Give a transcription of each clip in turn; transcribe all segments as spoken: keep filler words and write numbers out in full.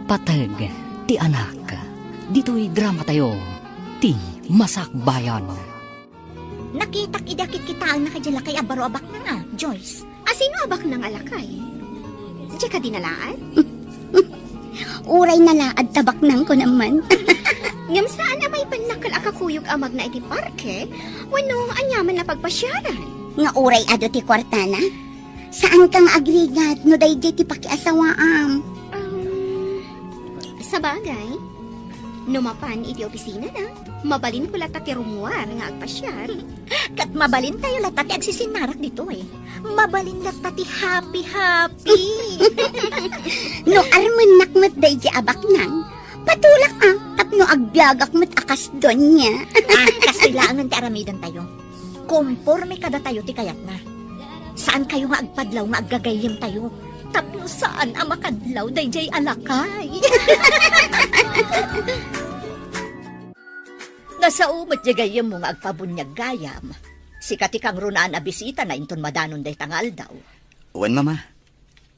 Pateg ti anak. Ditoy dramatayo, ti Masakbayan. Nakitak idi akitkitaennak idiay lakay a baro a baknang a, Joyce. A sino a baknang a lakay? Diay kadi nalaad? Uray nalaad ta baknangko naman. Ngem saan a maipannakkel a kakuyog a magna iti parke wenno aniaman a pagpasiaran? Nga uray adu ti kuartana? Saanka nga agrigat no daydiay ti pakiasawaam? Um, sabagay, no mapan iti opisinana, mabalinko latta ti rummuar nga agpasiar. Ket mabalintayo latta ti agsisinnarak ditoy. Mabalin latta ti happy-happy. No armennak met daydiay a baknang, patulak a tapno agbiagak met a kas Doña. Ah, kastoy laengen ti aramidentayo. Komporme kadatayo ti kayatna. Saankayo nga agpadlaw nga aggagayyemtayo tapno saan a makadlaw daydiay a lakay. Nasao met diay gayyemmo nga agpabuniag gayam. Sika ti kangrunaan a bisitana inton madanon dayta nga aldaw. Wen, Mama.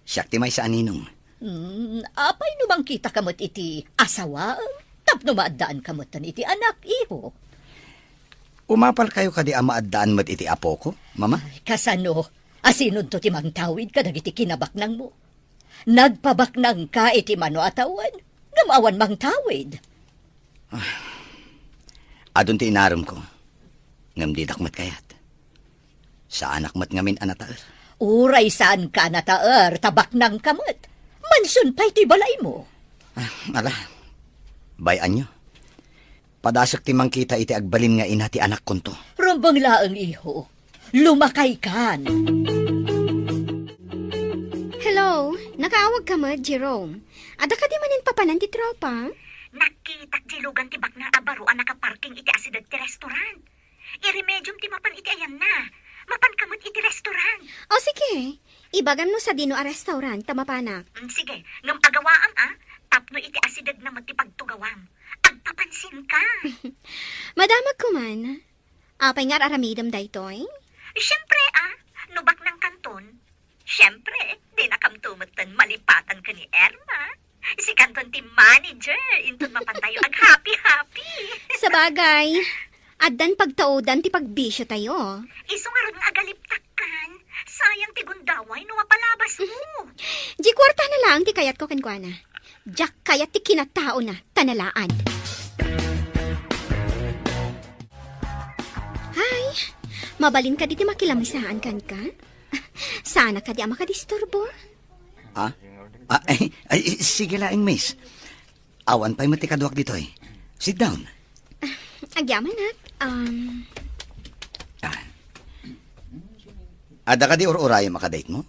Siak ti maysa a ninong. Hmm, apay no mangkitaka met iti asawaem tapno maaddaanka metten iti anak, iho? Umapalkayo kadi a maaddaan met iti apoko, Mama? Ay, kasano? Asinonto ti mangtawid kadagiti kinabaknangmo? Nagpabaknangka iti mano a tawen, ngem awan mangtawid. Ah, adun ti inaremko, ngem didak met kayat. Saanak met ngamin a nataer. Uray saanka a nataer, ta baknangka met. Mansion pay ti balaymo. Ah, ala, bay-anyo. Padasek ti mangkita iti agbalin nga ina ti anakkonto. Rumbeng laeng, iho. Lumakaykan. Hello, nakaawagka met, Jerome? Adda kadi manen papanan ti tropa? Nakitak diay lugan ti baknang a baro a nakaparking iti asideg ti restaurant. Iremediom ti mapan iti ayanna. Mapanka met iti restaurant. O, sige. Ibagam no sadino a restaurant ta mapanak. Mm, sige. Ngem agawaam, a, tapno iti asidegna met ti pagtugawam. Agpapansinka. Madamagko man. Apay nga ar-aramidem daytoy? Siempre, a, no baknangkanton, siempre, dinakamto metten malipatan ken ni Irma. Sikanton ti manager, inton mapantayo aghappy-happy. Sabagay, addan pagtaudan ti pagbisiotayo. Isu ngarud nga agaliptakkan. Sayang ti gundaway no mapalabasmo. Di kuartana laeng ti kayatko kenkuana. Diak kayat ti kinataona, ta nalaad. Hay, mabalin kadi ti makilamisaan kenka? Saanak kadi a makadisturbo? Ah? Ah, ay, ay, sige laeng, miss. Awan pay met ti kaduak ditoy. Sit down. Agyamanak, um, Ah. Adda kadi ur-urayem a kadate mo?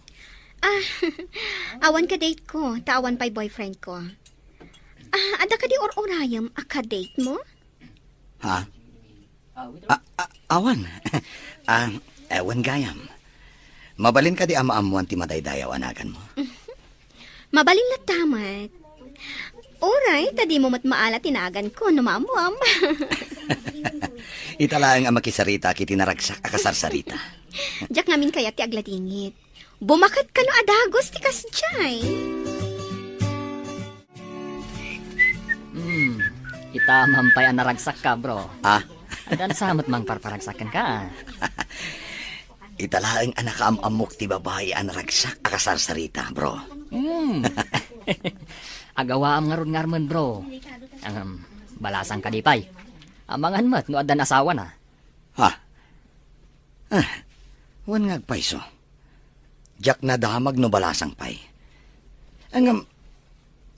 Ah, awan kadate ko, ta awan pay boyfriend ko. Ah, adda kadi ur-urayem a kadate mo? Ha? A, a, awan. Ah, ewan gayam. Mabalin kadi a maammuan ti madaydayaw a naganmo? Mabalin latta met. Uray, ta dimo met maala ti naganko no maammuam. Ita laeng a makisaritaak iti naragsak a kasarsarita. Diak ngamin kayat ti agladingit. Bumaket kano a dagus ti kasdiay. Hmm, ita man pay a naragsakka, bro. Ah? Addan sa met mangparparagsak kenka. Ita laeng a nakaam-ammok ti babai a naragsak a kasarsarita, bro. Hmm. Agawaam ngarud nga armen, bro. Ngem, balasang kadi pay. Amangan met no addan asawana. Ha? Ah, wen nga agpayso. Diak nadamag no balasang pay. Ngem,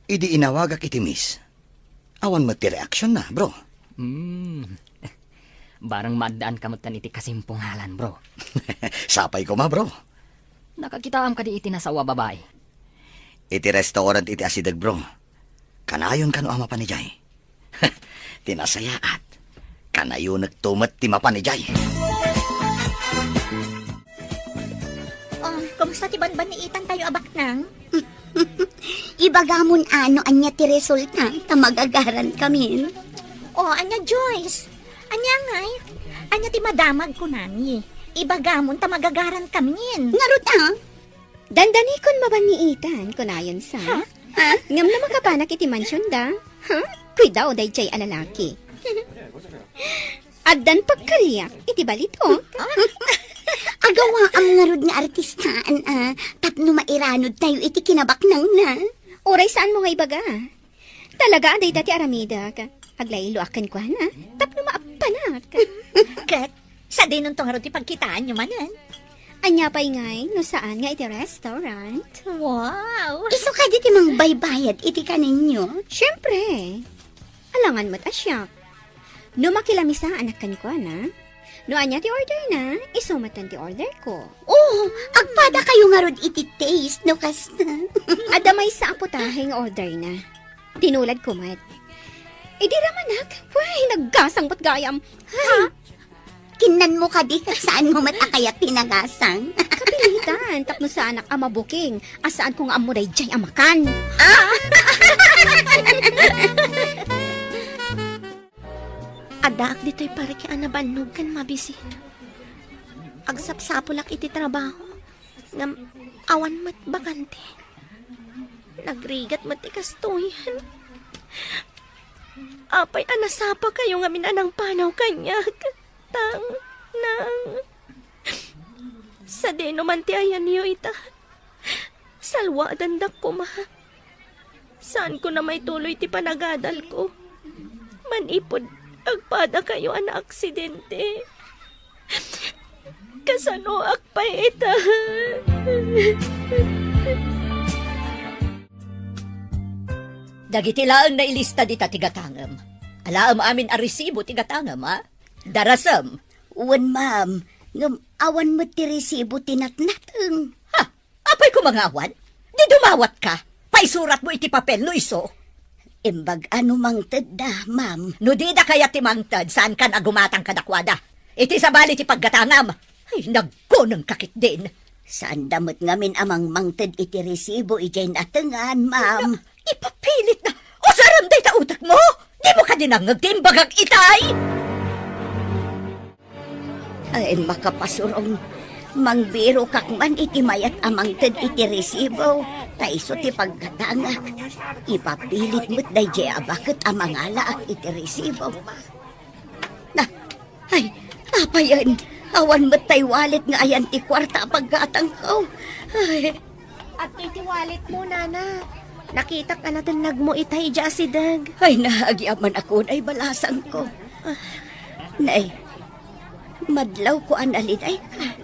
idi inawagak iti miss, awan met ti reaksionna, bro. Hmm. Bareng maaddaanka metten iti kasimpungalan, bro. Sapay koma, bro. Nakakitaam kadi iti nasao a babai? Iti restaurant iti asideg, bro. Kanayon kano a mapan idiay? Ti nasayaat, kanayonekto met ti mapan idiay. Oh, kumusta ti banbanniitantayo a baknang? Ibagamon a no ania ti resulta, ta magagarankamin. Oh, ania, Joyce? Ania ngay? Ania ti madamag kunami? Ibagamon ta magagarankamin. Ngarud a? Dandanikon mabanniitan, kunayon sa. Ha? Ngem no makapanak iti mansionda, ha? Kuidaw daydiay a lalaki. Addan pagkaliak iti balitok. Agawaam ngarud nga artistaan, a, tapno mairanod tayo iti kinabaknangna. Uray saanmo nga ibaga. Talaga a dayta ti aramidek. Aglayloak kenkuana, tapno maappanak. Ket, sadinonto ngarud ti pagkitaanyo manen? Ania pay ngay, no saan nga iti restaurant? Wow! Isu kadi ti mangbaybayad iti kaninyo? Siempre. Alangan met a siak. No makilamis anak kenkuana, no ania ti order na, isu met ti order ko. Oh, agpada kayo ngarud iti taste, no kasta? Adda maysa a putahe nga order na. Tinuladko met. Idi ramanak, way, naggasang met gayam. Ay. Ha? Kinnanmo kadi ket saanmo met a kayat ti nagasang? Kapilitan, tapno saanak a mabuking, a saanko nga ammo daydiay a makan. Ah! Addaak ditoy parke a nabannog ken mabisin. Agsapsapulak iti trabaho, ngem awan met bakante. Nagrigat met ti kastoyen. Apay a nasapakayo ngamin a nangpanaw kaniak? Tang, nang. Sadino man ti ayanyo ita? Salwadandak koma. Saanko na maituloy ti panagadalko. Manipud agpadakayo a naaksidente. Kasanoak pay ita? Dagiti laeng nailista dita ti gatangem. Alaem amin a resibo ti gatangem, a? Darasem. Wen, ma'am. Ngem awan met ti resibo ti natnateng. Ha? Apay koma nga awan? Di dumawatka? Paisuratmo iti papel no isu. Imbag a no mangtedda, ma'am. No dida kayat ti mangted, saankan a gumatang kadakuada. Iti sabali ti paggatangam. Ay, naggunengka ketdin. Saanda met ngamin a mangmangted iti resibo idiay natengan, ma'am. Na, ipapilitna. Usarem dayta utekmo? Dimo kadi nangngeg ti imbagak itay? Ay, makapasurong. Mangbirokak man iti mayat a mangted iti resibo, ta isu ti paggatangak. Ipapilit met daydiay a baket a mangalaak iti resibo. Na, ay, apayen, awan met tay wallet nga ayan ti kuarta a paggatangko. Ay. Adtoy ti walletmo, nana. Nakitak a natennagmo itay idiay asideg. Ay, na, agyamanak unay balasangko. Nay, madlawko a nalidayka.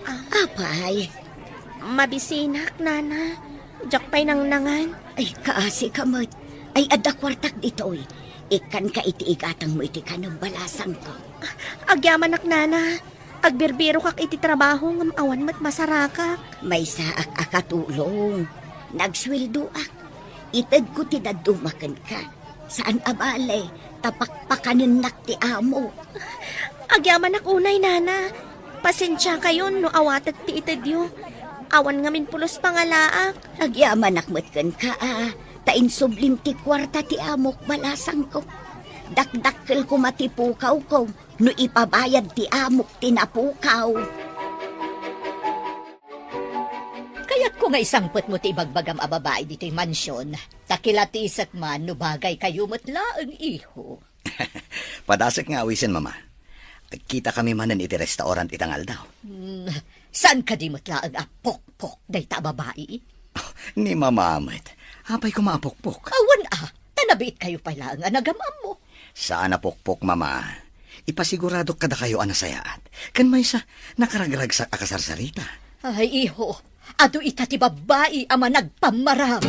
Ah. Apay? Mabisinak, nana. Diak pay nangnangan. Ay, kaasika met. Ay, adda kuartak ditoy. Ikkanka iti igatangmo iti kanem, balasangko. Agyamanak, nana. Agbirbirokak iti trabaho ngem awan met masarakak. Maysaak a katulong. Nagsueldoak. Itedko ti dadduma kenka. Saan a bale, ta pakpakanennak ti amo. Agyamanak unay, nana. Pasensiakayon no awatek ti itedyo. Awan ngamin pulos pangalaak. Agyamanak met kenka, a, ta insublim ti kuarta ti amok, balasangko. Dakdakkel koma ti pukawko no ipabayad ti amok ti napukaw. Kayatko nga isangpetmo ti ibagbagam a babai ditoy mansion, ta kilatisek man no bagaykayo met laeng, iho. Padasek nga awisen, Mama. Agkitakami manen iti restaurant ita nga aldaw. Hmm, saan kadi met laeng a pokpok dayta a babai? Ni Mama met. Apay koma a pokpok? Awan a, ta nabiitkayo pay laeng a nagam-ammo. Saan a pokpok, Mama. Ipasiguradok kadakayo a nasayaat. Ken maysa, nakaragragsak a kasarsarita. Ay, iho, adu ita ti babbai a managpammaram.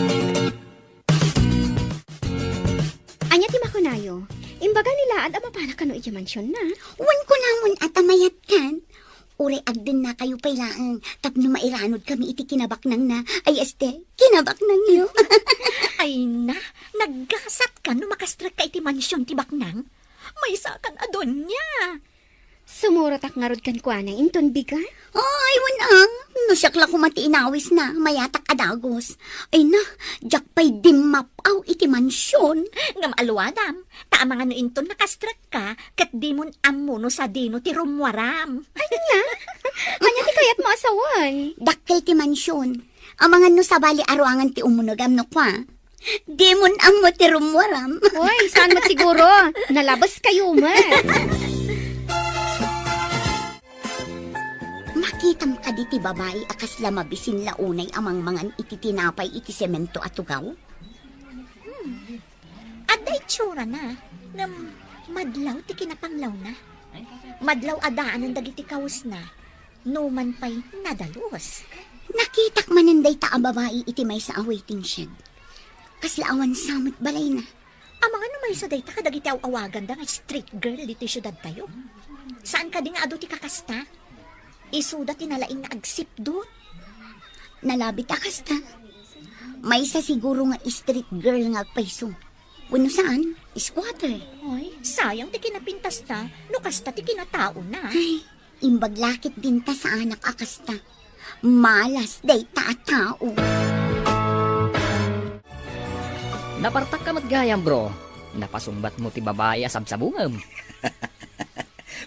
Ania ti makunayo? Imbaga ni Laad a mapana kano idiay mansionna? Wen, kunamon a ta mayatkan. Uray agdennakayo pay laeng tapno mairanodkami iti kinabaknangna. Ay, este, kinabaknangyo. Ay na, naggasatkan no makastrekka iti mansion ti baknang. Maysakan a donia. Sumurotak ngarud kenkuana inton bigat. Ay, wen, a. No siak la koma ti inawisna, mayatak a dagus. Ay na, diak pay dimmap-aw iti mansion. Ngem alwadam, ta amangan no inton nakastrekka, ket dimon ammo no sadino ti rummuaram. Ania? Ania ti kayatmo a sawen? Dakkel ti mansion. Amangan no sabali a ruangan ti umunegam no kua. Dimon ammo ti rummuaram. Oy, saan met siguro? Nalabes kayo met. Makitam kadi ti babai a kasla mabisin la unay a mangmangan iti tinapay iti semento a tugaw? Hmm. Adda itsurana, ngem madlaw ti kinapanglawna. Madlaw a daanen dagiti kawesna, numan pay nadalus. Nakitak manen dayta a babai iti maysa a waiting shed. Kasla awan sa met balayna. Amangan no maysa dayta kadagiti aw-awaganda nga street girl ditoy siudadtayo. Saan kadi nga adu ti kakasta? Isuda ti nalaing nga agsipdut. Nalabit a kasta. Maysa siguro nga street girl nga agpayso. Wenno saan, squatter. Ay, sayang ti kinapintasta, no kasta ti kinataona. Ay, imbag la ketdin ta saanak a kasta. Malas dayta a tao. Napartakka met gayam, bro. Napasungbatmo ti babai a sabsabungem.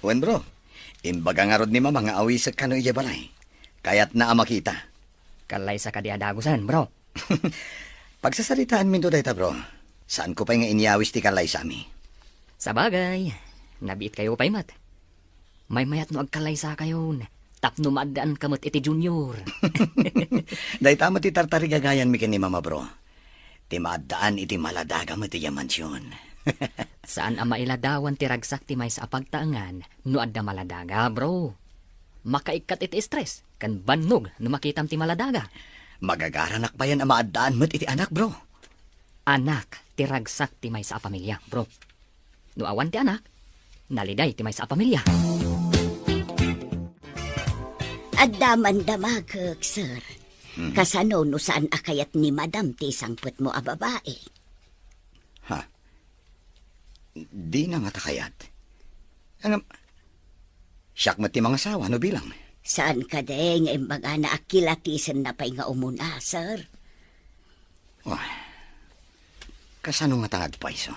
Wen, bro. Imbaga ngarud ni Mama nga awisek kano idiay balay. Kayatna a makita. Kallaysa kadi a dagusen, bro. Pagsasaritaanminto dayta, bro. Saanko pay nga inyawis ti kallaysami. Sabagay, nabiitkayo pay met. Maymayat no agkallaysakayon, tapno maaddaanka met iti junior. Dayta met ti tartarigagayanmi ken ni Mama, bro. Ti maaddaan iti maladaga met idiay mansion. Saan a mailadawan ti ragsak ti maysa a pagtaengan no adda maladaga, bro. Makaikkat iti stress ken bannog no makitam ti maladaga. Magagaranak payen a maaddaan met iti anak, bro. Anak ti ragsak ti maysa a pamilia, bro. No awan ti anak, naliday ti maysa a pamilia. Adda man damagek, sir. Hmm. Kasano no saan a kayat ni Madam ti sangpetmo a babai? Ha? Dina ngata kayat. Ngem, siak met ti mangasawa no bilang. Saan kadi nga imbagana a kilatisenna pay nga umuna, sir? Oh, kasano ngata nga agpayso?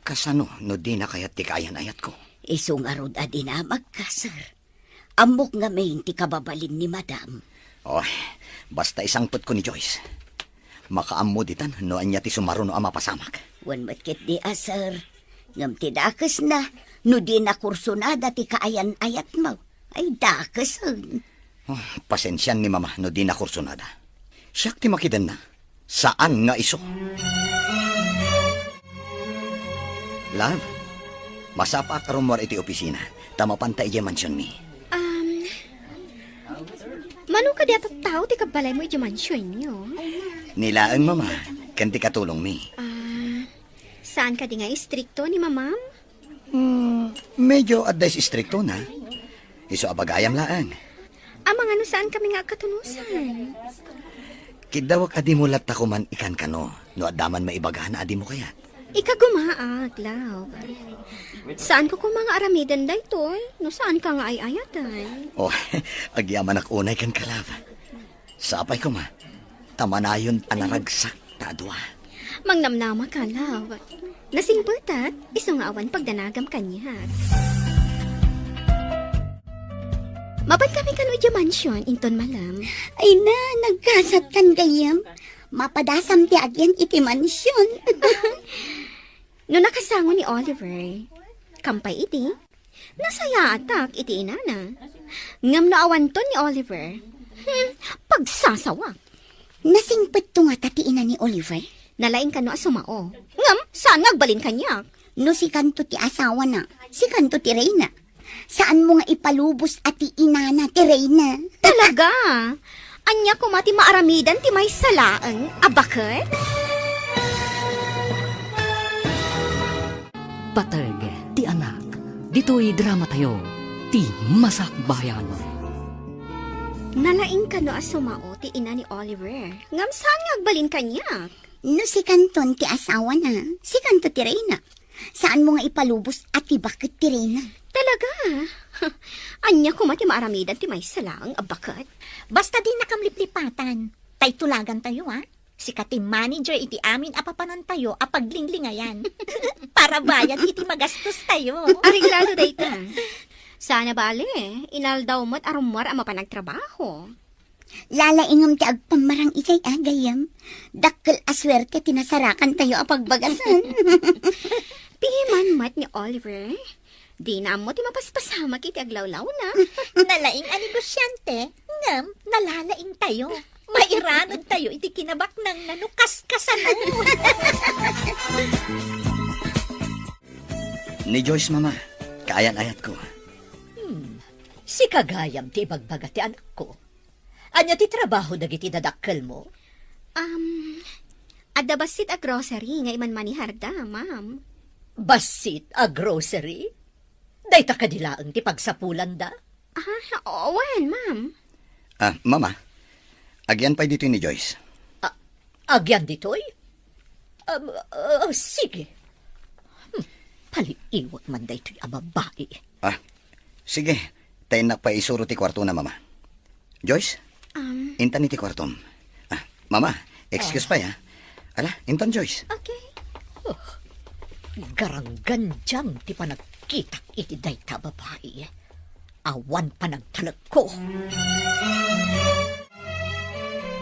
Kasano no dina kayat ti kaayan-ayatko? Isu ngarud a dinamagka, sir. Ammok ngamin ti kababalin ni Madam. Oh, basta isangpetko ni Joyce. Makaammo ditan no ania ti sumaruno a mapasamak. Wen met ketdi a, sir. Ngem ti dakesna, no dina kursunada ti kaayan-ayatmo, ay dakesen. Oh, pasensian ni Mama no dina kursunada. Siak ti makidenna. Saan nga isu. Love, masapaak a rummuar iti opisina, ta mapanta idiay mansionmi. Um, mano kadi a tattao ti kabbalaymo idiay mansionyo? Ni laeng, Mama, ken ti katulongmi. Ah, saan kadi nga istrikto ni Mamam? Hmm, medyo adda istriktona. Isu a bagayam laeng. Amangan no saankami nga agkatunosan. Kiddawek a dimo latta koman ikankano, no adda man maibagana a dimo kayat. Ikagumaak, love. Saanko koma nga aramiden daytoy, no saanka nga ay-ayaten. Oh, agyamanak unay kenka, love. Sapay koma, ta manayon a naragsak ta a dua. Mangnamnamaka, love. Nasingpetak, isu nga awan pagdanagam kaniak. Mapankami kano idiay mansion, inton malem. Ay na, nagkasatkan gayyem. Mapadasam ti agyan iti mansion. No nakasango ni Oliver, kampay idi, nasayaatak iti inana. Ngem no awanton ni Oliver, hmm, pagsasawak. Nasingpetto ngata ti ina ni Oliver? Nalaing kano a sumao. Ngem, saan nga agbalin kaniak? No sikanto ti asawana, sikanto ti reyna. Saanmo nga ipalubos a ti inana ti reyna. Talaga? Ania koma ti maaramidan ti maysa laeng a baket? Pateg ti anak. Ditoy dramatayo, ti Masakbayan. Nalaing kano a sumao ti ina ni Oliver. Ngem saan nga agbalin kaniak? No sikanton ti asawana, sikanto ti reyna. Saanmo nga ipalubos a ti baket ti reyna. Talaga? Ania koma ti maaramidan ti maysa laeng a baket? Basta dinakam liplipatan. Tay tulagantayo, a? Sika ti manager iti amin a papanantayo a paglinglingayan. Para bayad iti magastostayo. Areglado dayta. Saan a bale, inaldaw met a rummuar a mapan agtrabaho. Lalaingem ti agpammarang idiay, a, gayyem. Dakkel a suerte ti nasarakantayo a pagbagasen. Piman met ni Oliver, dina ammo ti mapaspasamak iti aglawlawna. Nalaing a negosyante, ngem nalalaingtayo. Mairanudtayo iti kinabaknangna no kaskasano. Ni Joyce, Mama, kaayan-ayatko. Hmm, sika gayam ti ibagbaga ti anakko. Ania ti trabaho dagiti dadakkelmo? Um, adda bassit a grocery nga imanmaniharda, ma'am. Bassit a grocery? Dayta kadi laeng ti pagsapulanda? Ah, wen, ma'am. Ah, Mama, agyan pay ditoy ni Joyce. Ah, agyan ditoy? Um, ah, sige. Hmm, paliiwak man daytoy a babai. Ah, sige, ta innak pay isuro ti kuartona, Mama. Joyce? Um, Intan iti kuartom. Ah, Mama, excuse pay, ha. Ala, intan, Joyce. Okay. Oh, garanggandiang ti panagkitak iti dayta a babai. Awan panagtalekko.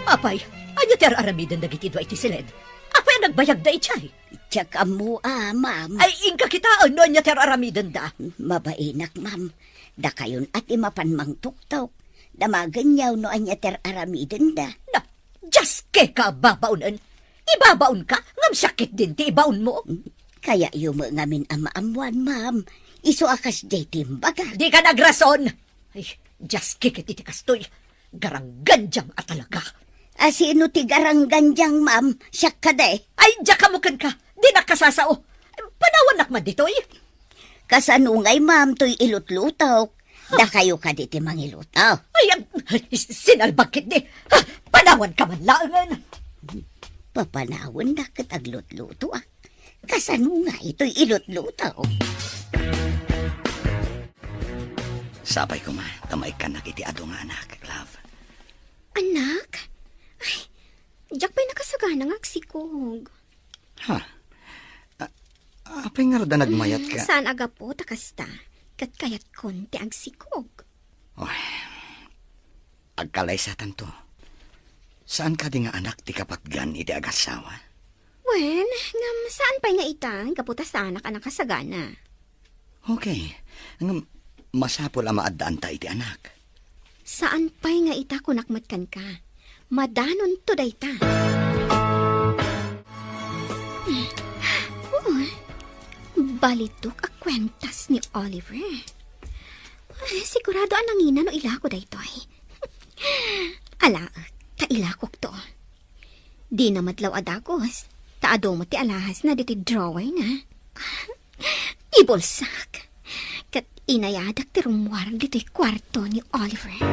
Apay, ania ti ar-aramiden dagiti dua iti siled? Apay a nagbayagda idiay? Diak ammo, a, ma'am. Ay, inka kitaen no ania ti ar-aramidenda. Mabainak, ma'am. Dakayon a ti mapan mangtuktok. Damagenyo no ania ti ar-aramidenda. Na, diaskeka a babaonen. Ibabaonka, ngem siak ketdin ti ibaonmo. Kayatyo met ngamin a maammuan, ma'am. Isu a kasdiay ti imbagak. Dika nagrason! Ay, diaske ket iti kastoy. Garanggandiang a talaga. A sino ti garanggandiang, ma'am? Siak kadi? Ay, diak ammo kenka. Dinak kasasao. Panawannak man ditoy. Kasano ngay, ma'am, toy ilutlutok? Dakayo kadi ti mangiluto? Ay, ag-, ay, sinalbag ketdi. Ha, panawanka man laengen. Papanawannak ket aglutlutoak. Kasano ngay toy ilutluto? Sapay koma ta maikkannak iti adu nga anak, love. Anak? Ay, diak pay nakasagana nga agsikog. Ha? A-, apay ngarud a nagmayat ka? Mm, saan a gapu ta kasta, ket kayatkon ti agsikog. Oy, agkalaysatanto. Saan kadi nga anak ti kapatgan iti agassawa? Wen, ngem saan pay nga ita, gapu ta saanak a nakasagana. Okay. Ngem masapul a maaddaanta iti anak. Saan pay nga ita kunak met kenka. Madanonto dayta. Oh, balitok a kuentas ni Oliver. Ay, sigurado a nangina no ilako daytoy. Ala, ta ilakokto. Dina madlaw a dagus, ta adu met ti alahasna ditoy drawerna. Ibulsak, ket inayadak ti rummuar ditoy kuarto ni Oliver.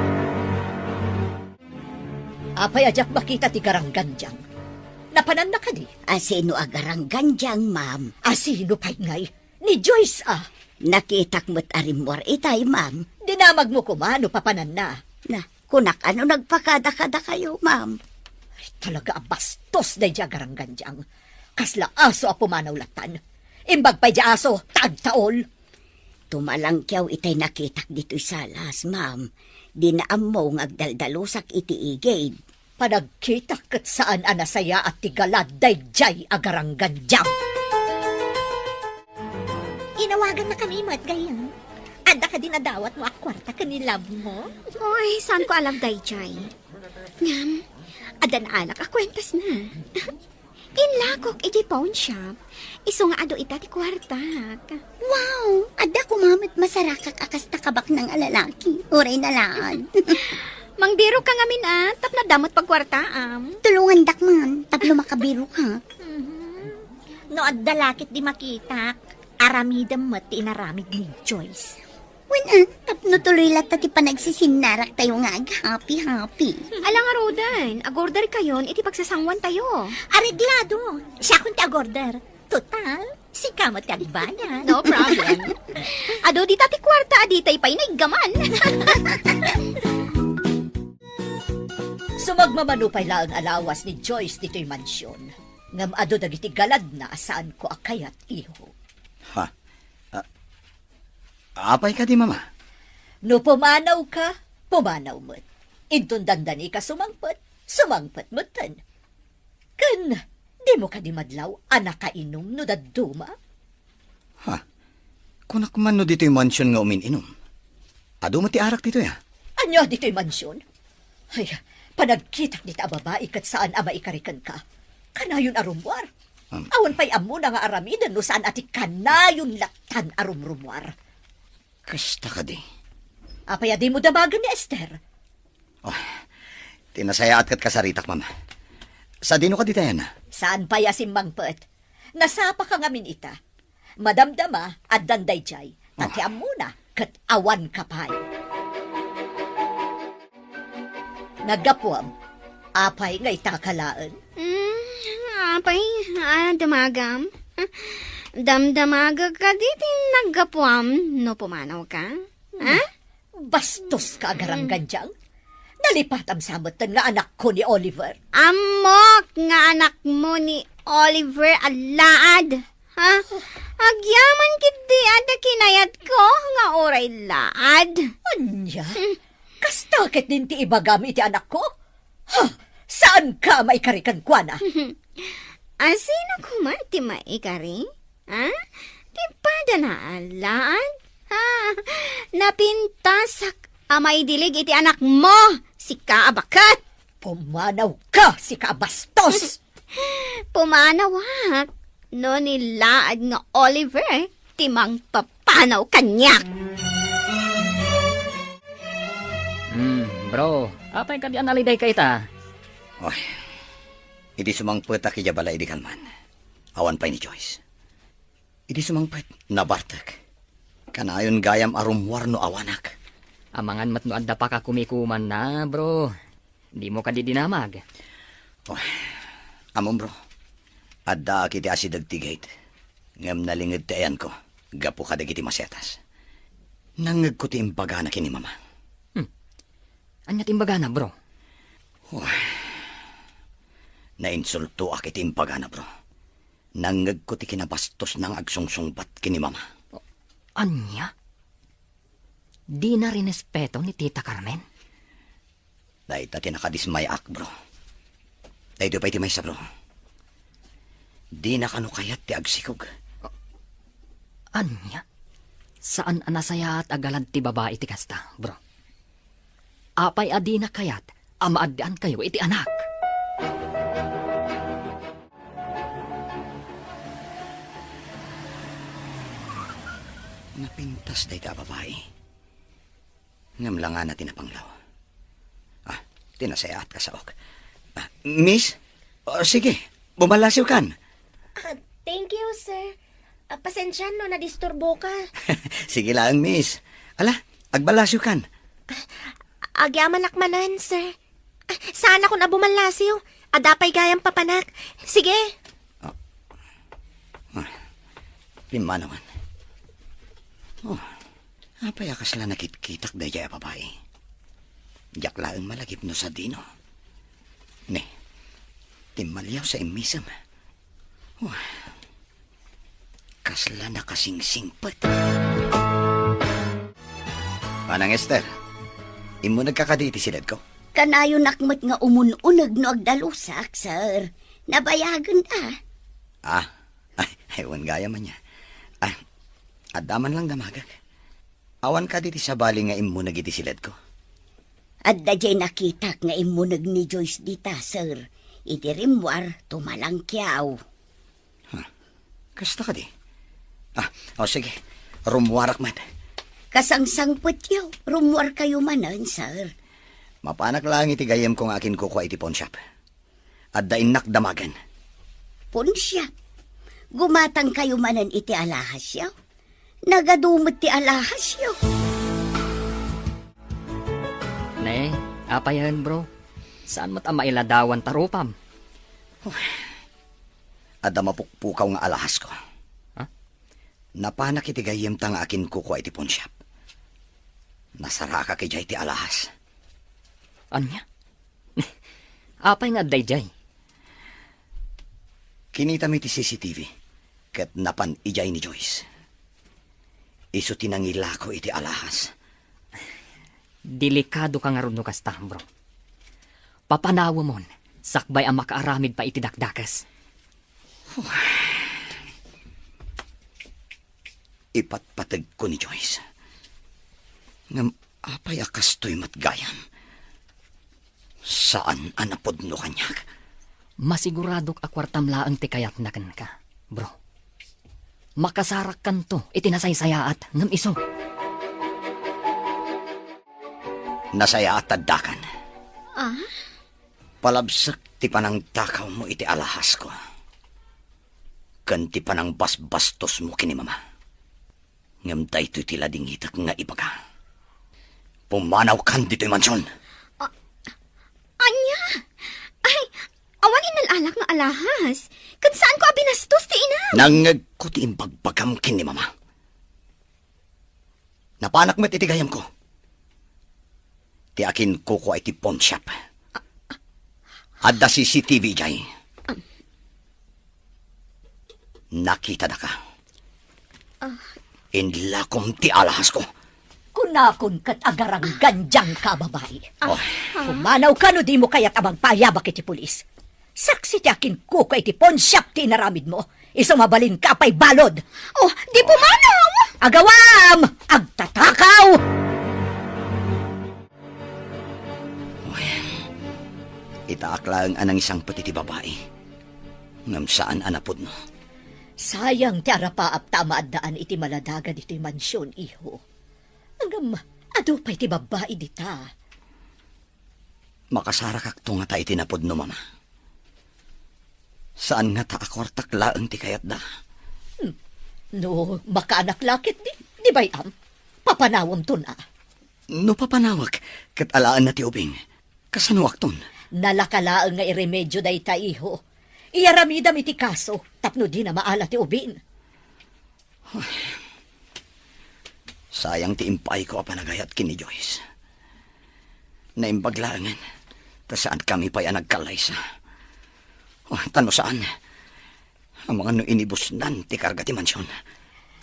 Apay a diak makita ti garanggandiang? Napananna kadi? A sino a garanggandiang, ma'am? A sino pay ngay? Ni Joyce a. Nakitak met a rimmuar itay, ma'am. Dinamagmo koma no papananna. Na, kunak a no nagpakadakadakayo, ma'am. Ay, talaga a bastos daydi a garanggandiang. Kasla aso a pumanaw latan. Imbag pay di aso, ta agtaol. Tumalangkiaw itay nakitak ditoy salas, ma'am. Dina ammo nga agdaldalusak iti igid. Panagkitak ket saan a nasayaat ti galad daydiay a garanggandiang. Inawagannakami met, gayyem. Adda kadi nadawatmo a kuarta ken ni love mo? Oy, saanko a love daydiay. Ngem, adda naalak a kuentasna. Inlakok idiay pawn shop, isu nga adu ita ti kuartak. Wow! Adda koma met masarakak a kasta kabaknang a lalaki. Uray na laeng. Mangbiroka ngamin a, tapno adda met pagkuartaam. Tulongandak man, tapno makabiroka. Mhm. No adda la ketdi makitak, aramidem met ti inaramid ni Joyce. Wen a, tapno tuloy latta ti panagsisinnaratayo nga aghappy-happy. Ala ngaruden, agorderkayon iti pagsasanguantayo. Areglado. Siakon ti agorder. Total, sika met ti agbayad. No problem. Adu dita ti kuarta a ditay pay naiggaman. Sumagmamano pay laeng a lawas ni Joyce ditoy mansion, ngem adu dagiti galadna a saanko a kayat, iho. Ha? A-, apay kadi, Mama? No pumanawka, pumanaw met. Inton dandanika sumangpet, sumangpet metten. Ken dimo kadi madlaw a nakainum no dadduma? Ha? Kunak man no ditoy mansion nga umin-inum. Adu met ti arak ditoy, a? Ania ditoy mansion? Ay, panagkitak dita a babai ket saan a maikari kenka. Kanayon a rummuar. Um. Awan pay ammona nga aramiden no saan a ti kanayon lattan a rumrummuar. Kasta kadi? Apay a dimo damagen ni Esther? Oh, ti nasayaat ket kasaritak, mama. Sadino kadi tayan? Saan pay a simmangpet? Nasapaka ngamin ita. Madamdama, addan daydiay. Ta ti ammona, ket awanka pay. Naggapuam, apay nga itaka laeng? Hmm, apay, a, damagam? Damdamagek kadi ti naggapuam no pumanawka? Ha? Bastoska a garanggandiang. Nalipatam sa metten nga anakko ni Oliver. Ammok nga anakmo ni Oliver a laad. Ha? Agyaman ketdi adda kinayatko nga uray laad. Ania? Hmm. Kasta ketdin ti ibagam iti anakko? Ha? Saanka maikari kenkuana? A, sino koma ti maikari? Ha? Ti padana a laad? Ha? Napintasak a maidilig iti anakmo, sika a baket! Pumanawka, sika a bastos! Pumanawak no ni laad nga Oliver ti mangpapanaw kaniak. Hmm, bro, apay kadi a nalidayka ita? Oy, idi sumangpetak idiay balay idi kalman, awan pay ni Joyce. Idi sumangpet, nabartek. Kanayon gayam a rummuar no awanak. Amangan met no adda pakakumikumanna, bro. Dimo kadi dinamag? Oh, ammom, bro. Addaak iti asideg ti gate. Ngem nalinged ti ayanko gapu kadagiti masetas. Nangngegko ti imbagana ken ni Mama. Hmm. Ania ti imbagana, bro? Oh. Nainsultoak iti imbagana, bro. Nangngegko ti kinabastosna nga agsungsungbat ken ni Mama. Ania? Dina rinespeto ni Tita Carmen? Dayta ti nakadismayaak, bro. Daytoy pay ti maysa, bro. Dina kano kayat ti agsikog. Ania? Saan a nasayaat a galad ti babai ti kasta, bro. Apay a dina kayat a maaddaankayo iti anak? Napintas dayta a babai. Ngem langana ti napanglaw. Ah, ti nasayaat, kasaok. Ah, miss? Oh, sige, bumallasiwkan. Ah, thank you, sir. Ah, pasensian no nadisturboka. Sige laeng, miss. Ala, agballasiwkan. Ah, agyamanak manen, sir. Ah, saanakon a bumallasiw. Adda pay gayam papanak. Sige. Ah. Ah. Pimmanawan. Oh. Apay a kasla nakitkitak daydiay a babai? Diak laeng malagip no sadino. Ne, timmaliaw sa immisem. Wah, kasla nakasingsingpet. Manang Esther, immunegka kadi iti siledko? Kanayonak met nga umun-uneg no agdalusak, sir. Nabayagen, a. Ah, ay, ay, wen gayam ania. Ah, adda man lang damagek. Awan kadi ti sabali nga immuneg iti siledko? Adda diay nakitak nga immuneg ni Joyce dita, sir. Iti rimmuar, tumalangkiaw. Huh. Kasta kadi? Ah, o sige. Rummuarak met. Kasangsangpetyo, rummuarkayo manen, sir. Mapanak laeng iti gayyemko nga akinkukua iti pawnshop. Adda innak damagen. Pawnshop? Gumatangkayo manen iti alahasyo? Nagadu met ti alahasyo. Ne, apayen, bro? Saan met a mailadawan ta rupam? Adda mapukpukaw nga alahasko. Ha? Napanak iti gayyemta nga akinkukua iti pawnshop. Nasarakak idiay ti alahas. Ania? Apay nga adda idiay? Kinitami ti C C T V, ket napan idiay ni Joyce. Isu ti nangilako iti alahas. Delikadoka ngarud no kasta, bro. Papanawemon, sakbay a makaaramid pay iti dakdakes. Ipatpategko ni Joyce. Ngem apay a kastoy met gayam? Saan a napudno kaniak. Masiguradok a kuartam laeng ti kayatna kenka, bro. Makasarakkanto iti nasaysayaat ngem isu. Nasayaat addakan. Ah? Palabsek ti panangtakawmo iti alahasko ken ti panangbasbastosmo ken ni Mama. Ngem daytoy ti ladingitek nga ibaga. Pumanawkan ditoy mansion. A-, ania? Ay, awan innal-alak nga alahas. Ket saanko a binastos ti inam. Nangngegko ti imbagbagam ken ni Mama. Napanak met iti gayamko. Ti akinkukua iti pawnshop. Adda C C T V idiay. Nakitadaka. Ah. Inlakom ti alahasko. Kunakon ket agaranggan dianka a babai. Ah. Oh. Pumanawka no dimo kayat a mangpaayabak iti pulis. Saksi ti akinkukua iti pawnshop ti inaramidmo. Isu mabalinka pay balud. Oh, di pumanaw! Agawam! Agtatakaw! Uy, itaak laeng a nangisangpet iti babai. Ngem saan a napudno. Sayang ti arapaap ta maaddaan iti maladaga ditoy mansion, iho. Ngem adu pay ti babbai dita. Makasarakakto ngata iti napudno, Mama. Saan ngata a kuartak laeng ti kayatda. Hmm. No makaanak la ketdi, di bay-am, papanawemton a. No papanawek, ket alaenna ti ubing, kasanoakton? Nalaka laeng nga iremedio dayta, iho. Iyaramidam iti kaso tapno dina maala ti ubing. Sayang ti impaayko a panagayat ken ni Joyce. Naimbag laengen ta saankami pay a nagkallaysa. Oh, ta no saan, amangan no inibusnan ti karga ti mansion.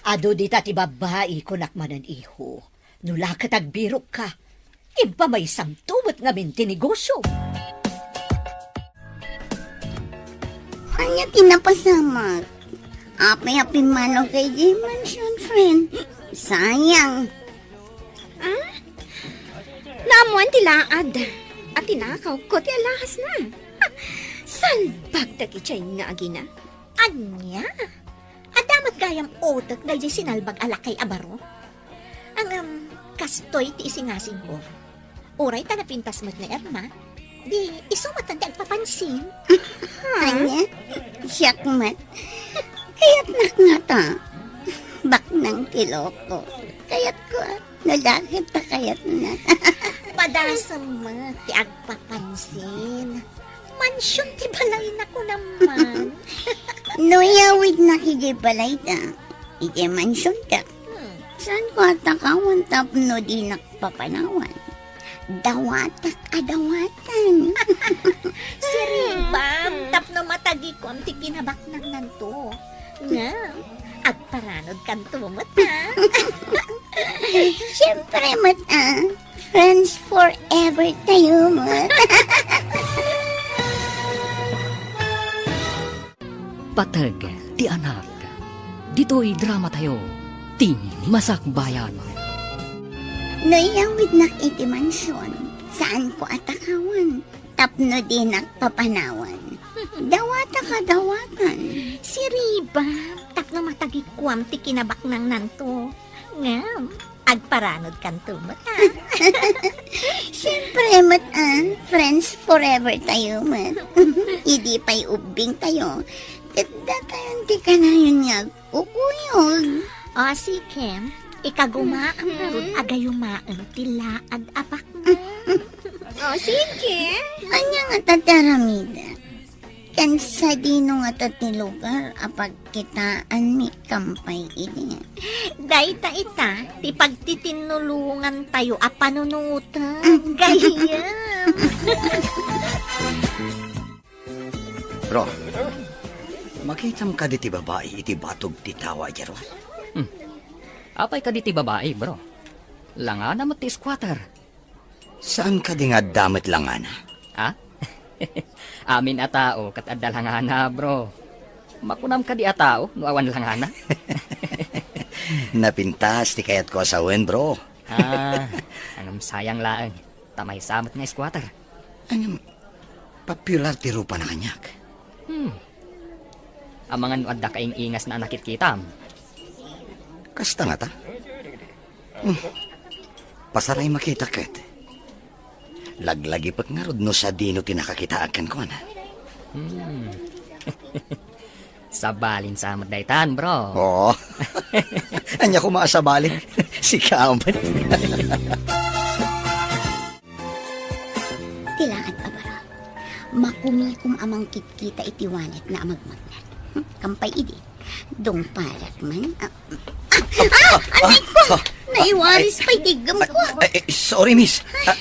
Adu dita ti babbai, kunak manen, iho. No la ket agbirokka, impamaysamto met ngamin ti negosio. Ania ti napasamak? Apay a pimmanaw ka idiay mansion, friend? Sayang. Ah? Naammoan ti laad a tinakawko ti alahasna. Salbag dagiti nga agina. Ania? Adda met gayam utek daydiay sinalbag a lakay a baro? Ngem, kastoy ti isingasingko. Uray ta napintas met ni Irma, di isu met ti agpapansin. Ha? Ania? Siak met. Kayatnak ngata. Baknang ti loko. Kayatko, a. No, dakep ta kayatna. Padasem met ti agpapansin. Mansion ti balayna, kunam man. No iyawidnak idiay balayda, idiay mansionda, hmm, saanko a takawan tapno dinak papanawan? Dawatak a dawatan. Siribam tapno matagikuam ti kinabaknangnanto. Ngem, agparanodkanto met, a. Siempre met, a. Friends forever tayo met. Pateg ti anak. Ditoy dramatayo, ti Masakbayan. No iyawidnak iti mansion, saanko a takawan tapno dinak papanawan. Dawatak a dawatan. Siribam tapno matagikuam ti kinabaknangnanto. Ngem, agparanodkanto met, a. Siempre met, a. Friends forever tayo met. Idi pay ubbing tayo, ket datayon ti kanayon nga agkukuyog. O, sige. Ikagumaam ngarud a gayumaem ti laad a baknang. O, sige. Ania ngata ti aramidek? Ken sadino ngata ti lugar a pagkitaanmi kampay idi? Dayta ita ti pagtitinnulongantayo a panunoten, gayyem. Bro, makitam kadi ti babai iti batog ti tawa idiay ruar? Hmm. Apay kadi ti babai, bro? Langana met ti squatter. Saan kadi nga adda met langana? Ha? Amin a tao ket adda langana, bro. Makunam kadi a tao no awan langana? Napintas ti kayatko a sawen, bro. Ah, ngem sayang laeng. Ta maysa met nga squatter. Ngem, popular ti rupana kaniak. Hmm. Amangan no adda kaing-ingasna a nakitkitam. Kasta ngata? Hmm. Pasaray makita ket. Laglagipek ngarud no sadino ti nakakitaak kenkuana. Hmm. Sabalin sa met daytan, bro. Oo. Ania koma a sabalin? Sika met. Ti laad a baro. Makumikom a mangkitkita iti walletna a magmagnet. Hmm, kampay idi. Dungparak man. Ah, ah, ah, aray ko! Naiwaris pay ti iggem ko. Ay, ay, sorry, miss. Ah,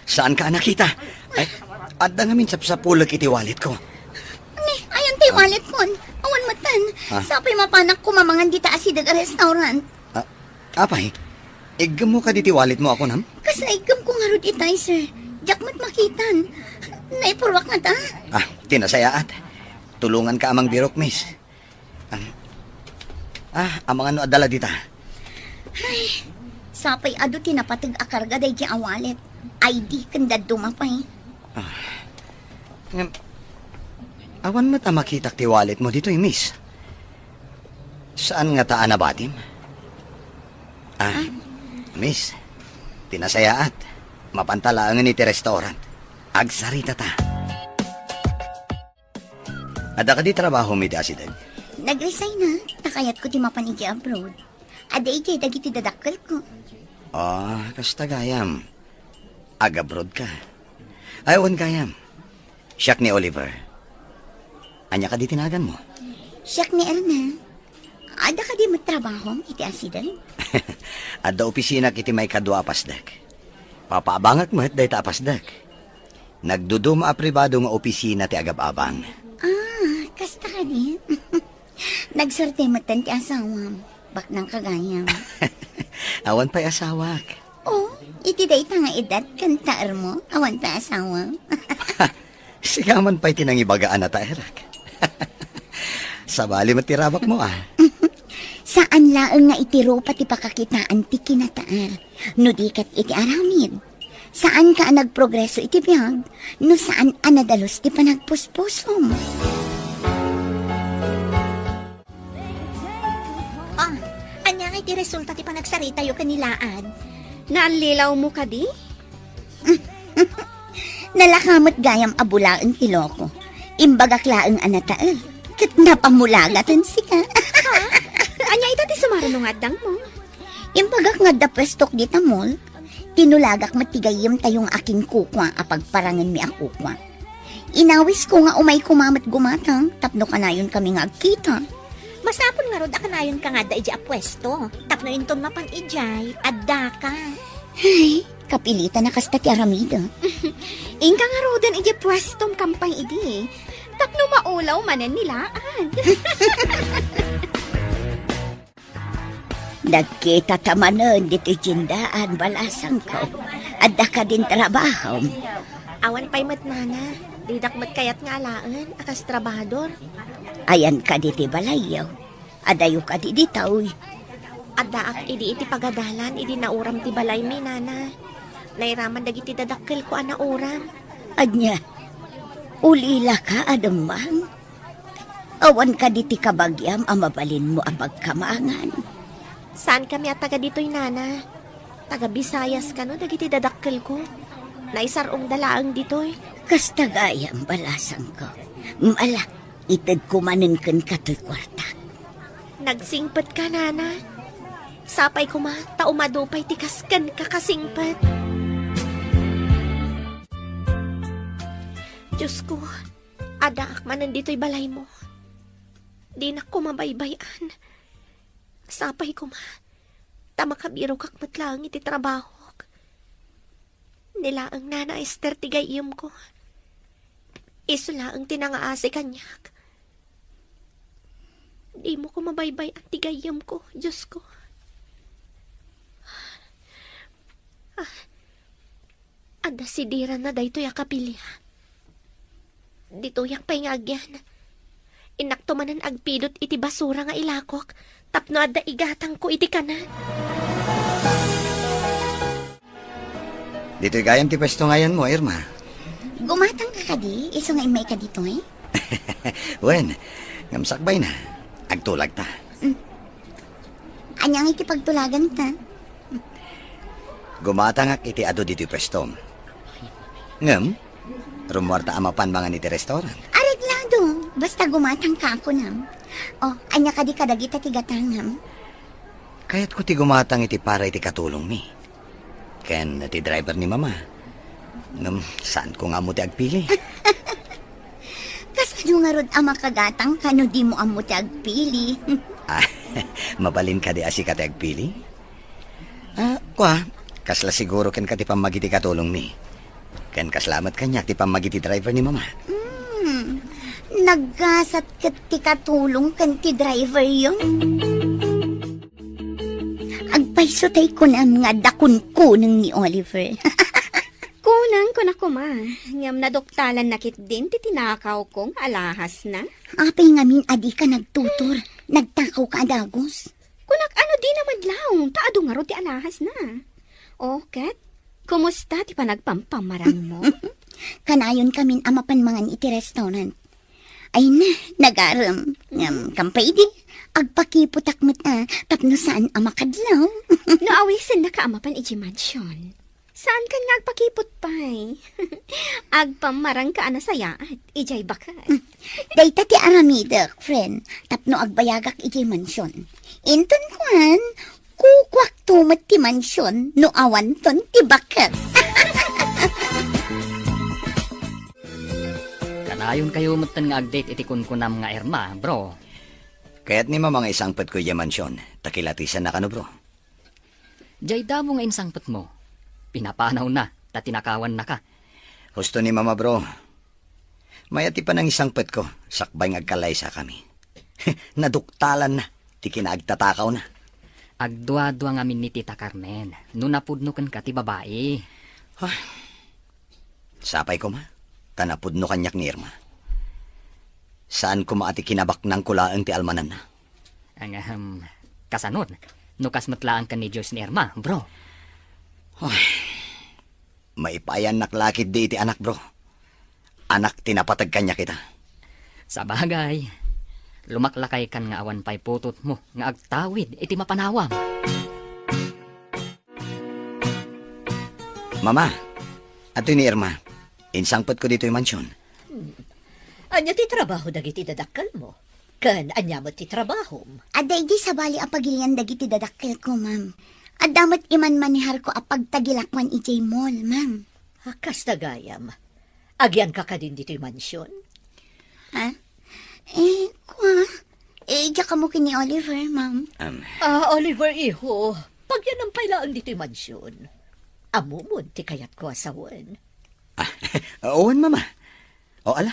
saanka a nakita? Ay, adda ngamin sapsapulek iti walletko. Ni, ayan ti walletkon. Awan metten. Ah. Sapay mapanak kumamangan dita asideg a restaurant. Ah, apay, iggemmo kadi ti walletmo a kunam? Kas naiggem ko ngarud itay, sir. Diak met makitan. Naipurruak ngata. Ah, ti nasayaat. Tulonganka a mangbirok, miss. Ah, ah, amangan no adda la dita. Ay, sapay adu ti napateg a karga daydi a wallet. I D ken dadduma pay. Ah, ngem, awan met a makitak ti walletmo ditoy, miss. Saan ngata a nabatim? Ah, ah, miss, ti nasayaat. Mapanta laengen iti restaurant. Agsaritata. Adda kadi trabahom iti asideg? Nag-resign na, ta kayatko ti mapan idiay abroad. Adda idiay dagiti dadakkelko. Ah, kasta gayam. Ag-abroad ka. Ay, wen gayam. Siak ni Oliver. Ania kadi ti naganmo? Siak ni Erna. Adda kadi met trabahom iti asideg? Adda opisinak iti maikadua a pasdek. Papaabangak met dayta a pasdek. Nagduduma a pribado nga opisina ti agab-abang. Ah, kasta kadi? Nagsuerte metten ti asawam. Baknang ka gayam. Awan pay asawak. Oh, iti dayta nga edad ken taermo, awan pay asawam. Sika man pay ti nangibaga a nataerak. Sabali met ti rabakmo, ah. Saan laeng nga iti rupa ti pakakitaan ti kinataer. No di ket iti aramid. Saanka a nagprogreso iti biag no saan a nadalus ti panagpuspusom. Ah, ania nga iti resulta ti panagsaritayo ken ni Laad? Naallilawmo kadi? Nalaka met gayam a bulaen ti loko. Imbagak laeng a nataer. Ket napamulaga ken sika. Ha? Ania ita ti sumaruno nga addangmo? Imbagak nga adda puestok dita mall. Tinulagak met ti gayyemtayo nga akinkukua a pagparangenmi a kukua. Inawisko nga umay koma met gumatang tapno kanayonkami nga agkita. Masapul ngarud a kanayonka nga adda idiay a puesto tapno inton mapan idiay, addaka. Ay, kapilitan a kasta ti aramida. Inka ngaruden idiay puestom kampay idi tapno maulaw manen ni Laad. Nagkitata manen ditoy tiendaan, balasangko. Adda kadin trabahom? Awan pay met, nana. Didak met kayat nga alaen a kas trabahador. Ayan kadi ti balayyo? Adayo kadi ditoy? Addaak idi iti pagadalan idi nauram ti balaymi, nana. Nairaman dagiti dadakkelko a nauram. Ania? Ulilaka a dumang? Awan kadi ti kabagiam a mabalinmo a pagkamangan? Saankami a taga ditoy, nana. Taga Visayas kano dagiti dadakkelko. Naisar-ongda laeng ditoy. Kasta gayam, balasangko. Ala, itedko manen kenka toy kuartak. Nagsingpetka, nana. Sapay koma ta umadu pay ti kas kenka kasingpet. Diosko, addaak manen ditoy balaymo. Dinak koma baybay-an. Sapay koma ta makabirokak met laeng iti trabahok. Ni laeng Nana Ester ti gayyemko. Isu laeng ti nangaasi kaniak. Dimo koma baybay-an ti gayyemko, Diosko. Ah, adda sidiranna daytoy a kapilian. Ditoyak pay nga agyan. Innakto manen agpilot iti basura nga ilakok tapno adda igatangko iti kanen. Ditoy gayam ti pwesto nga ayanmo, Irma. Gumatang ka kadi, isu nga immay ka ditoy? Wen, ngem sakbay na. Agtulag ta. Mm. Ania nga iti pagtulagan ta? Gumatangak iti adu ditoy pwestom. Ngem, rummuarta a mapan mangan iti restaurant. Areglado, basta gumatang ka, kunam. O, ania kadi kadagita ti gatangam? Kayatko ti gumatang iti para iti katulongmi. Ken ti driver ni Mama. Ngem, saanko nga ammo ti agpili. Kasano ngarud a makagatang ka no dimo ammo ti agpili? Ah, mabalin kadi a sika ti agpili? Ah, kua, kasla siguro kenka ti pammagiti katulongmi. Ken kasla met kaniak ti pammagiti driver ni Mama. Hmm, naggasat ket ti katulong ken ti driver yon. Agpayso tay kunam nga adda kunkuneng ni Oliver. Kunang kuna koma, ngem naduktalan na ketdin ti tinakawko nga alahasna. Apay ngamin a dika nagtutor? Nagtakaw ka a dagus? Kunak ano di naman law, ta adu ngarud ti alahasna. O, ket, kumusta ti panagpampamarangmo? Kanayon kamin a mapan mangan iti restaurant. Ay na, nagarem. Ngem, kampay di, agpakiputak met a, tapno saan a makadlaw. No awisen na ka a mapan iti mansion. Saan kan nga agpakiput pay? Agpammarang ka a nasayaat, ijay baket. Dayta ti aramidek, friend, tapno agbayagak ijay mansion. Inton kuan, kukuakto met ti mansion no awanton ti baket. Kanayon kayo metten nga agdate iti kunkunam nga Irma, bro. Kayat ni Mama nga isangpetko ijay mansion, ta kilatisanna kano, bro. Jay damo nga insangpetmo, pinapanawna, ta tinakawannaka. Husto ni Mama, bro. Mayat ti panangisangpetko, sakbay nga agkallaysakami. Naduktalanna ti kinaagtatakawna. Agduadua ngamin ni Tita Carmen, no napudno kenka ti babai. Ah, sapay koma, ta napudno kaniak ni Irma. Saan koma a ti kinabaknangko laeng ti almananna. Ang, ahem, kasanon, no kas met laeng ken ni Joyce ni Irma, bro. Ay, maipaayannak la ketdi iti anak, bro. Anak ti napateg kaniak ita. Sabagay, lumaklakaykan nga awan pay putotmo nga agtawid iti mapanawam. Mama, adtoy ni Irma. Insangpetko ditoy mansion. Hmm. Ania ti trabaho dagiti dadakkelmo? Ken ania met ti trabahom? Adda idi sabali a pagilian dagiti dadakkelko, ma'am. Adda met imanmaneharko a pagtagilakuan idiay mall, ma'am. Ah, kasta gayam. Agianka kadin ditoy mansion? Ha? Eh, kua? Eh, diak ammo ken ni Oliver, ma'am. Um. Ah, Oliver, iho, pagyanam pay laeng ditoy mansion. Ammom ti kayatko a sawen. Ah, wen, Mama. O, ala.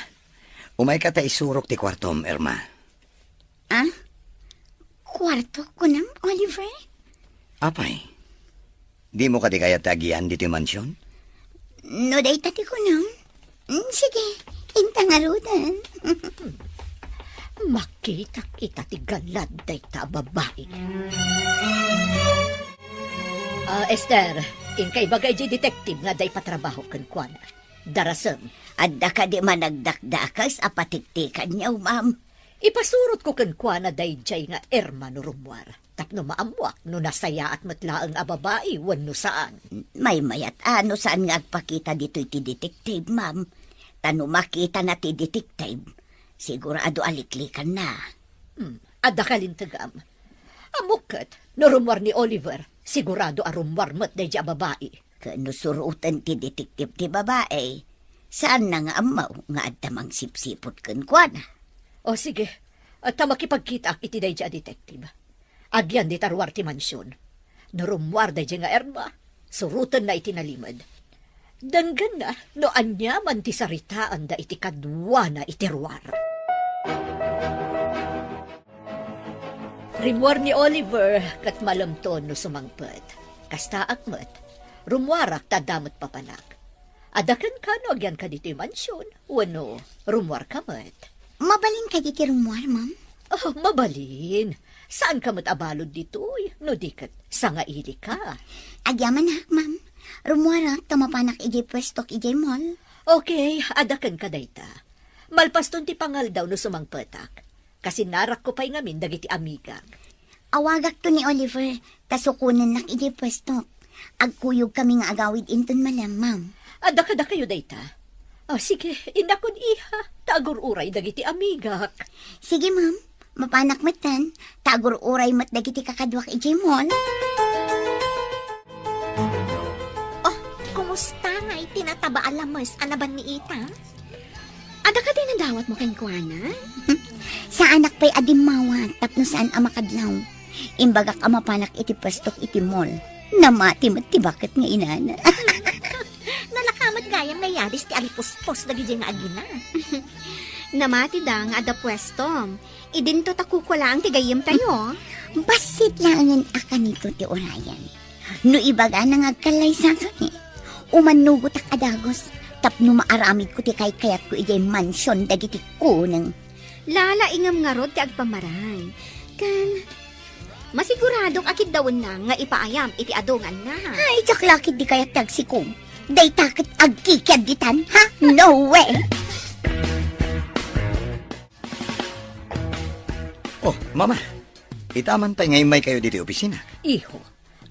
Umayka ta isurok ti kuartom, Irma. Ah? Kuarto, kunam, Oliver? Apay, dimo kadi kayat ti agian ditoy mansion? No dayta ti kunam, mm, sige, inta ngaruden. Makitak ita ti galad dayta a babai. Ah, Esther, inka ibaga idiay detective nga adda ipatrabaho kenkuana. Darasem. Adda kadi managdakdakes a patiktikanyo, ma'am? Ipasurotko kenkuana daydiay nga Irma no rummuar, tapno maammuak no nasayaat met laeng a babai wenno saan. Maymayat a no saan nga agpakita ditoy ti detective, ma'am. Ta no makitana ti detective, sigurado a liklikanna. Hmm, adda kalintegam. Ammok ket, no rummuar ni Oliver, sigurado a rummuar met daydiay a babai. Ken no suroten ti detective ti babai, saanna nga ammo nga adda mangsipsiput kenkuana. O, sige. Ta makipagkitaak iti daydiay a detective. Agian dita ruar ti mansion. No rummuar daydiay nga Irma, surotenna iti nalimed. Denggenna no aniaman ti saritaanda iti kaduana iti ruar. Rimmuar ni Oliver ket malemton no sumangpet. Kastaak met, rummuarak ta adda met papanak. Adda kenka no agyanka ditoy mansion, wenno rummuarka met? Mabalin kadi ti rummuar, ma'am? Oh, mabalin. Saanka met a balud ditoy, no di ket sangailika. Agyamanak, ma'am. Rummuarak ta mapanak idiay puestok idiay mall. Okay, adda kenka dayta. Malpaston ti pangaldaw no sumangpetak. Kasinnarakko pay ngamin dagiti amigak. Awagakto ni Oliver, ta sukonennak idiay puestok. Agkuyogkami nga agawid inton malem, ma'am. Adda kadakayo dayta? Ah, sige, innakon, iha, ta agur-uray dagiti amigak. Sige, ma'am. Mapanak metten, ta agur-uray met dagiti kakaduak idiay mall. Oh, kumusta nga iti nataba a lames a nabanniitam? Adda kadi nadawatmo kenkuana? Saanak pay a dimmawat tapno saan a makadlaw. Imbagak a mapanak iti puestok iti mall. Namati met ti baket nga inana. Nalaka met gayam nga yadis ti alipuspos dagidiay nga agina. Namatida nga adda puestom. Idinto ta kukua laeng ti gayyemtayo. Bassit laengen a kanito ti urayen. No ibagana nga agkallaysakami, umannugotak a dagus tapno maaramidko ti kaykayatko idiay mansion dagiti kuneng. Lalaingem ngarud ti agpamaray. Ken, masiguradok a kiddawenna nga ipaayam iti adu nga annak. Ay, diak la ketdi kayat ti agsikom. Dayta ket agkikiadditan, ha? No way! Oh, Mama, ita man pay nga immaykayo ditoy opisina. Iho,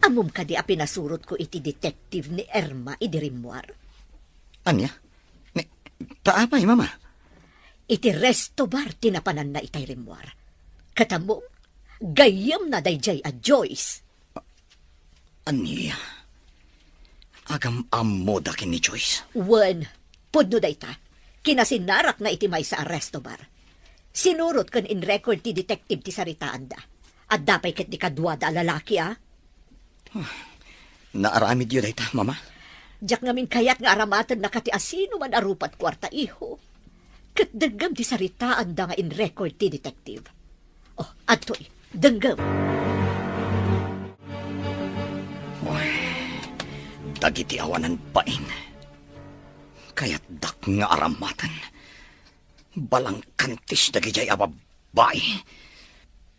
ammom kadi a pinasurotko iti detective ni Irma idi rimmuar? Ania? Ni, ta apay, Mama? Iti resto bar ti napananna itay rimmuar. Ket ammom, gayyemna daydiay a Joyce. Ania? Agam-ammoda ken ni Joyce? Wen, pudno dayta. Kinasinnarakna iti maysa a resto bar. Sinurot ken in-record ti detective ti saritaanda. Adda pay ketdi kaduada a lalaki, a? Naaramidyo dayta, Mama? Diak ngamin kayat nga aramatennaka ti asinoman a rupat kuarta, iho. Ket denggem ti saritaanda nga in-record ti detective. Oh, adtoy, denggem. Uy, dagiti awanan bain. Kayatdak nga aramaten. Balangkantis dagidiay a babbai.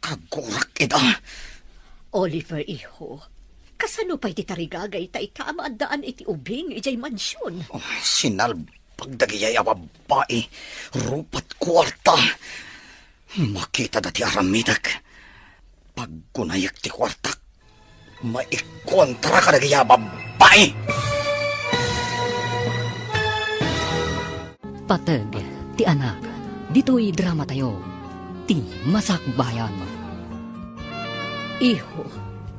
Kagurak ida. Oliver, iho, kasano pay ti tarigagayta ita a maaddaan iti ubing idiay mansion? Oh, sinalbag dagidiay a babbai. Rupat kuarta. Makitada ti aramidek. Paggunayek ti kuartak. Maikontra kadagiti a babbai! Pateg ti anak, ditoy dramatayo, ti Masakbayan. Iho,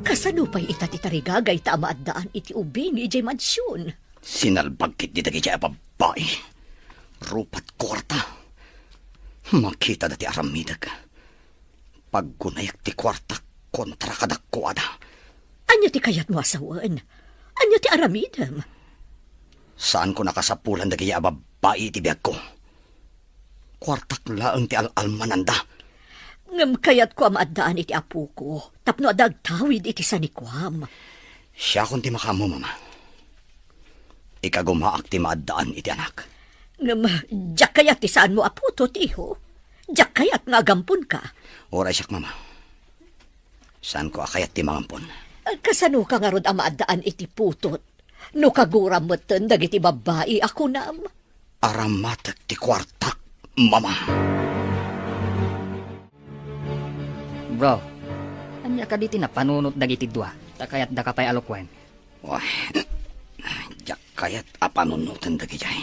kasano pay ita ti tarigagayta a maaddaan iti ubing idiay mansion? Sinalbag ketdi dagiti a babbai. Rupat kuarta. Makitada ti aramidek. Paggunayek ti kuartak kontra kadakuada. Ania ti kayatmo a sawen? Ania ti aramidem? Saanko nakasapulan dagiti a babbai iti biagko. Kuartak laeng ti al-almananda. Ngem kayatko a maaddaan iti apoko tapno adda agtawid iti sanikuam. Siakon ti makaammo, Mama. Ikagumaak ti maaddaan iti anak. Ngem, diak kayat ti saanmo a putot, iho. Diak kayat nga agamponka. Uray siak, Mama. Saanko a kayat ti mangampon. Kasanoka ngarud a maaddaan iti putot no kaguram metten dagiti babbai a kunam? Aramatek ti kuartak, Mama. Bro, ania kadi ti napanunot dagiti dua? Ta kayatdaka pay a lukuen. Wah, diak kayat a panunoten dagidiay.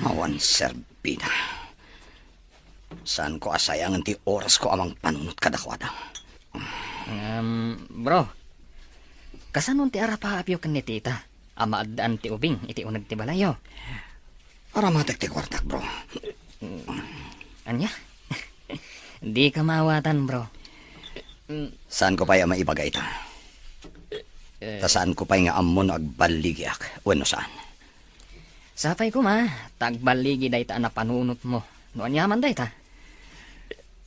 Awan serbida. Saanko a sayangen ti orasko a mangpanunot kadakuada. Em, bro, kasano ti arapaapyo ken ni tita a maaddaan ti ubing iti uneg ti balayyo? Aramatek ti kuartak, bro. Ania? Dika maawatan, bro. Saanko pay a maibaga ita. Eh. Ta saanko pay nga ammo no agballigiak wenno saan. Sapay koma, ta agballigi dayta a napanunotmo. No aniaman dayta?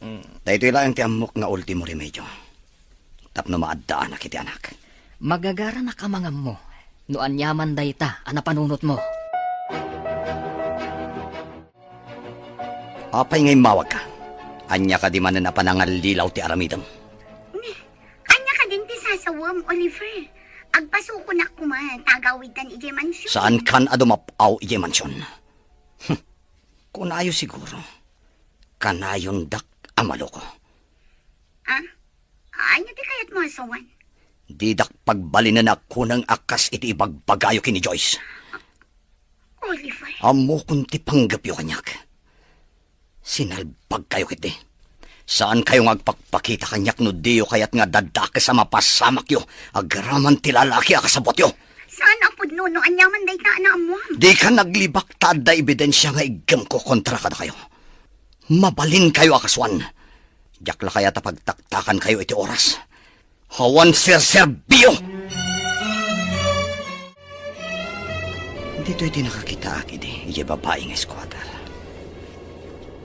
Mm. Daytoy laeng ti ammok nga ultimo remedio. Tapno maaddaanak iti anak. Magagaranak a mangammo. No aniaman dayta a napanunotmo. Apay nga immawagka? Ania kadi manen a panangallilaw ti aramidem? Ania kadin ti sasawem, Oliver? Agpasukonak koma ta agawidtan idiay mansion. Saankan a dumap-aw idiay mansion? Hmm. Kunayo siguro, kanayondak a maloko. Ah? Ania ti kayatmo a sawen? Didak pagbalinen a kuneng a kas iti ibagbagayo ken ni Joyce. Oliver. Ammokon ti panggepyo kaniak. Sinalbagkayo ketdi. Saankayo nga agpakpakita kaniak no diyo kayat nga dadakes a mapasamakyo agraman ti lalaki a kasabutyo. Saan a pudno no aniaman dayta a naammoam? Dika naglibak ta adda ebidensia nga iggemko kontra kadakayo. Mabalinkayo a kasuan. Diak la kayat a pagtaktakankayo iti oras. Awan serserbio! Ditoy ti nakakitaak idi, idiay babai nga squatter.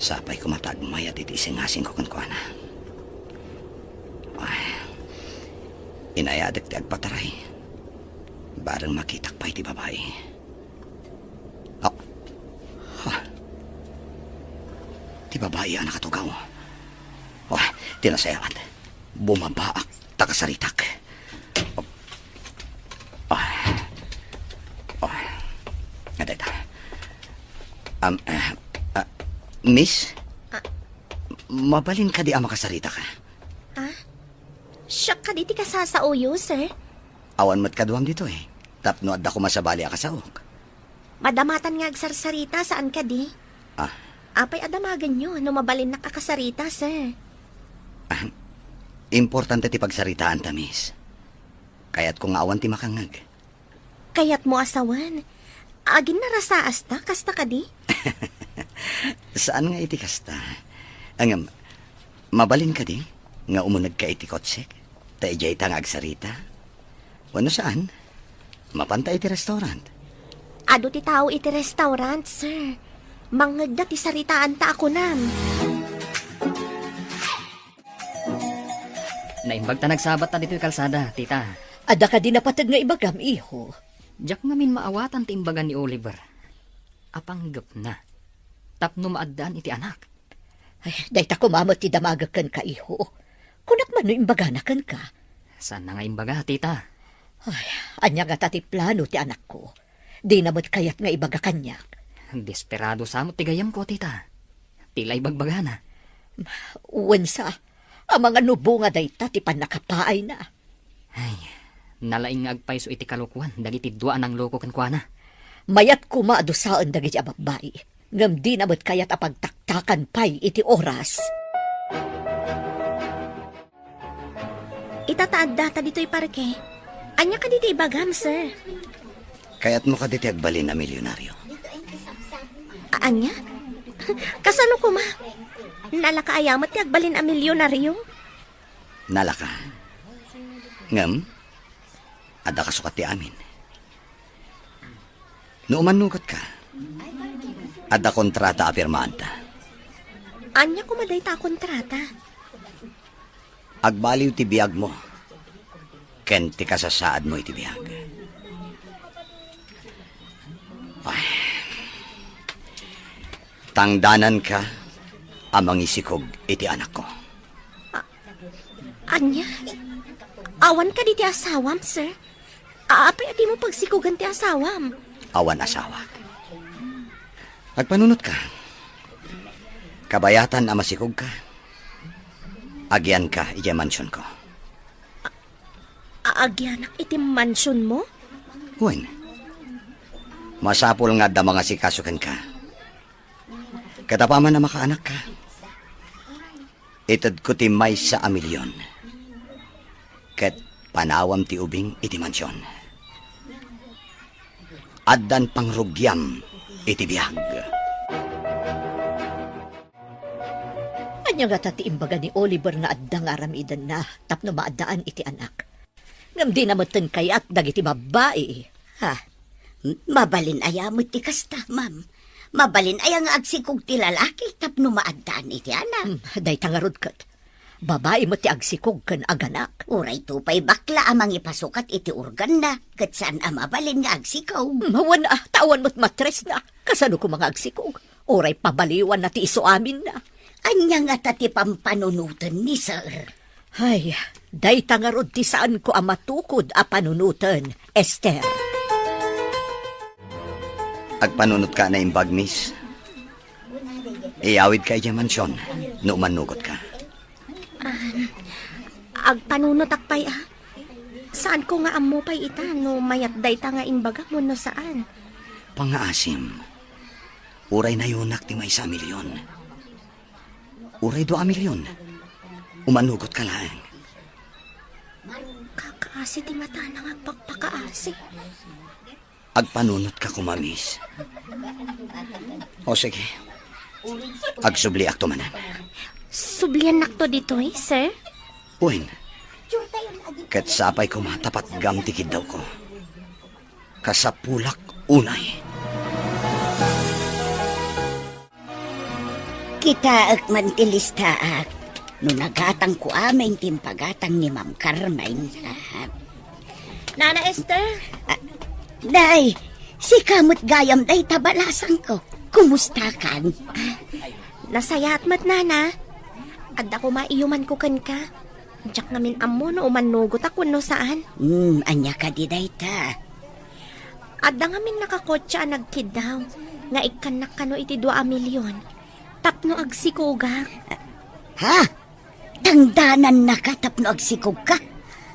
Sapay koma ta agmayat iti isingasingko kenkuana. Ay, inayadek ti agpataray. Bareng makitak pay ti babai. Ah. Ha. Ti babai a nakatugaw. Oh, ti nasayaat. Bumabaak ta kasaritak. Oh. Oh. Adayta. Um, ah, ah, miss? Ah. Mabalin kadi a makasaritaka? Ah? Siak kadi ti kasasaoyo, sir? Awan met kaduam ditoy. Tapno adda koma sabali a kasaok. Madamatan nga agsarsarita, saan kadi? Ah. Apay a damagenyo no mabalinnak a kasarita, sir? Ah, importante ti pagsaritaanta, miss. Kayatko nga awan ti makangngeg. Kayatmo a sawen? Aginnarasaasta, kasta kadi? Saan nga iti kasta. Ngem, mabalin kadi nga umunegka iti kotsek? Ta idiayta nga agsarita? Wenno saan? Mapanta iti restaurant. Adu ti tao iti restaurant, sir. Mangngegda ti saritaanta a kunam. Naimbag ta nagsabatta ditoy kalsada, tita. Adda kadi napateg nga ibagam, iho? Diak ngamin maawatan ti imbaga ni Oliver. Apanggepna. Tapno maaddaan iti anak. Ay, dayta koma met ti damagek kenka, iho. Kunak man no imbagana kenka. Saanna nga imbaga, tita? Ay, ania ngata ti plano ti anakko? Dina met kayat nga ibaga kaniak. Desperado sa met ti gayyemko, tita. Ti la ibagbagana. Wen sa, amangan no bunga dayta ti pannakapaayna. Ay, nalaing nga agpayso iti kalokuan dagiti dua a nangloko kenkuana. Mayat koma a dusaen dagiti a babbai, ngem dina met kayat a pagtaktakan pay iti oras. Ita ta addata ditoy parke. Ania kadi ti ibagam, sir? Kayatmo kadi ti agbalin a milyonaryo? A-, ania? Kasano koma? Nalaka aya met ti agbalin a milyonaryo? Nalaka. Ngem, adda kasukat ti amin. No umannugetka, adda kontrata a pirmaanta. Ania koma dayta a kontrata? Agbaliw ti biagmo ken ti kasasaadmo iti biag. Ay. Tangdananka a mangisikog iti anakko. A-, ania? Awan kadi ti asawam, sir? A-, apay a dimo pagsikogan ti asawam? Awan asawak. Agpanunotka. Kabayatan a masikogka, agianka idiay mansionko. A-, agianak iti mansionmo? Wen, masapul nga adda mangasikaso kenka. Ket apaman a makaanakka, itedko ti maysa a milyon ket panawam ti ubing iti mansion. Addan pangrugiam iti biag. Ania ngata ti imbaga ni Oliver nga adda nga aramidenna tapno maaddaan iti anak? Ngem dina metten kayat dagiti babbai. Ha? M-, mabalin aya met ti kasta, ma'am? Mabalin aya nga agsikog ti lalaki tapno maaddaan iti anak? Hmm, dayta ngarud ket. Babai met ti agsikog ken aganak. Uray to pay bakla a mangipasukat iti organna, ket saan a mabalin nga agsikog. Mawen a, ta awan met matresna. Kasano koma nga agsikog? Uray pabaliwanna ti isu aminna. Ania ngata ti pampanunoten ni Sir? Ay, dayta ngarud ti saanko a matukod a panunoten, Esther. Agpanunotka a naimbag, miss. Iyawidka idiay mansion no umannugotka. Ah, agpanunotak pay, ah. Saanko nga ammo pay ita no mayat dayta nga imbagam wenno saan. Pangngaasim, uray nayonak ti maysa a milyon. Uray dua a milyon. Umannugotka laeng. Kakaasi ti matana nga agpakpakaasi. Agpanunotka koma, miss. O, sige. Agsubliakto manen. Subliannakto ditoy, sir? Wen. Ket sapay koma ta patgam ti kiddawko. Kasapulak unay. Kitaek man ti listaak no nagatangko amin ti impagatang ni Ma'am Carmen. Nana Esther? Ah, Nay, sika met gayam dayta balasangko. Kumustakan? Ah, nasayaat met, Nana. Adda koma iyumanko kenka. Diak ngamin ammo no umannugotak wenno saan. Hmm, ania kadi dayta? Adda ngamin nakakotse a nagkiddaw nga ikkannak kano iti dua a milyon tapno agsikogak. Ha? Tangdanannaka tapno agsikogka?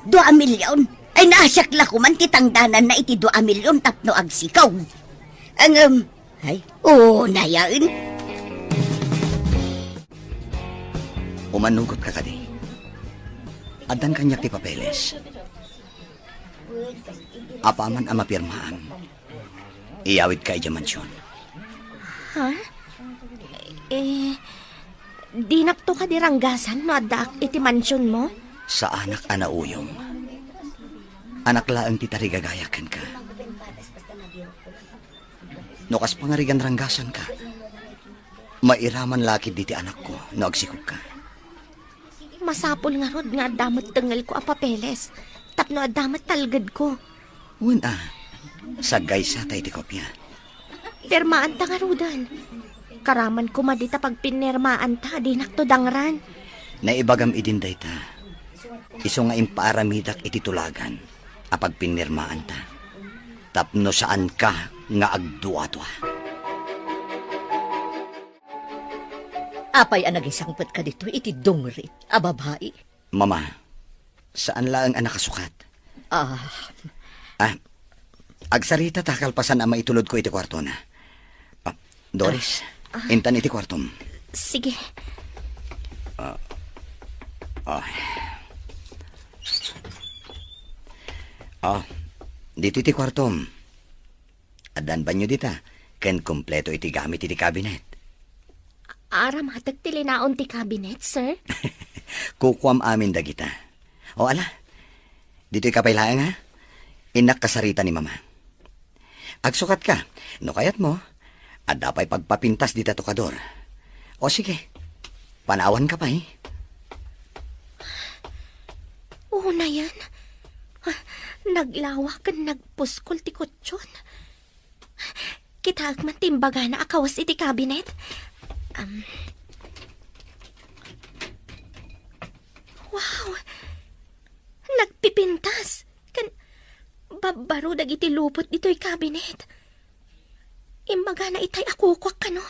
Dua a milyon? Ay, naasiak la koman ti tangdananna iti dua a milyon tapno agsikog. Ngem, ay, unayen. Umannugotka kadi? Addan kaniak ti papeles. Apaman a mapirmaam, iyawidka idiay mansion. Ha? Eh, dinakto kadi ranggasan no addaak iti mansionmo? Saanak a nauyong. Anak laeng ti tarigagayak kenka. No kas pangarigan ranggasanka, mairaman la ketdi ti anakko no agsikogka. Masapul ngarud nga adda met tengngelko a papeles tapno adda met talgedko. Wen a, saggaysata iti kopia. Pirmaanta ngaruden. Karaman koma dita pagpinirmaanta, dinakto dangran. Naibagam idin dayta. Isu nga impaaramidak iti tulagan a pagpinirmaanta tapno saanka nga agduadua. Apay a nagisangpetka ditoy iti dungrit a babai? Mama, saan laeng a nakasukat. Ah. Ah, agsarita ta kalpasan a maitulodko iti kuartona. Ah, Doris, Ah, ah. intan iti kuartom. Sige. Ah, ah. Ah, dito iti kuartom. Addan banyo dita, ken kompleto iti gamit iti cabinet. Aramatek ti linaon ti cabinet, sir? Kukuam amin dagita. O, ala, ditoy ka pay laeng, ha? Innak kasarita ni Mama. Agsukatka, no kayatmo, adda pay pagpapintas dita tokador. O, sige, panawanka pay. Unayen, ah, naglawa ken nagpuskol ti kutson. Kitaek man ti imbagana a kawes iti cabinet. Am. Wow! Nagpipintas ken babbaro dagiti lupot ditoy cabinet. Imbagana itay a kukuak kano.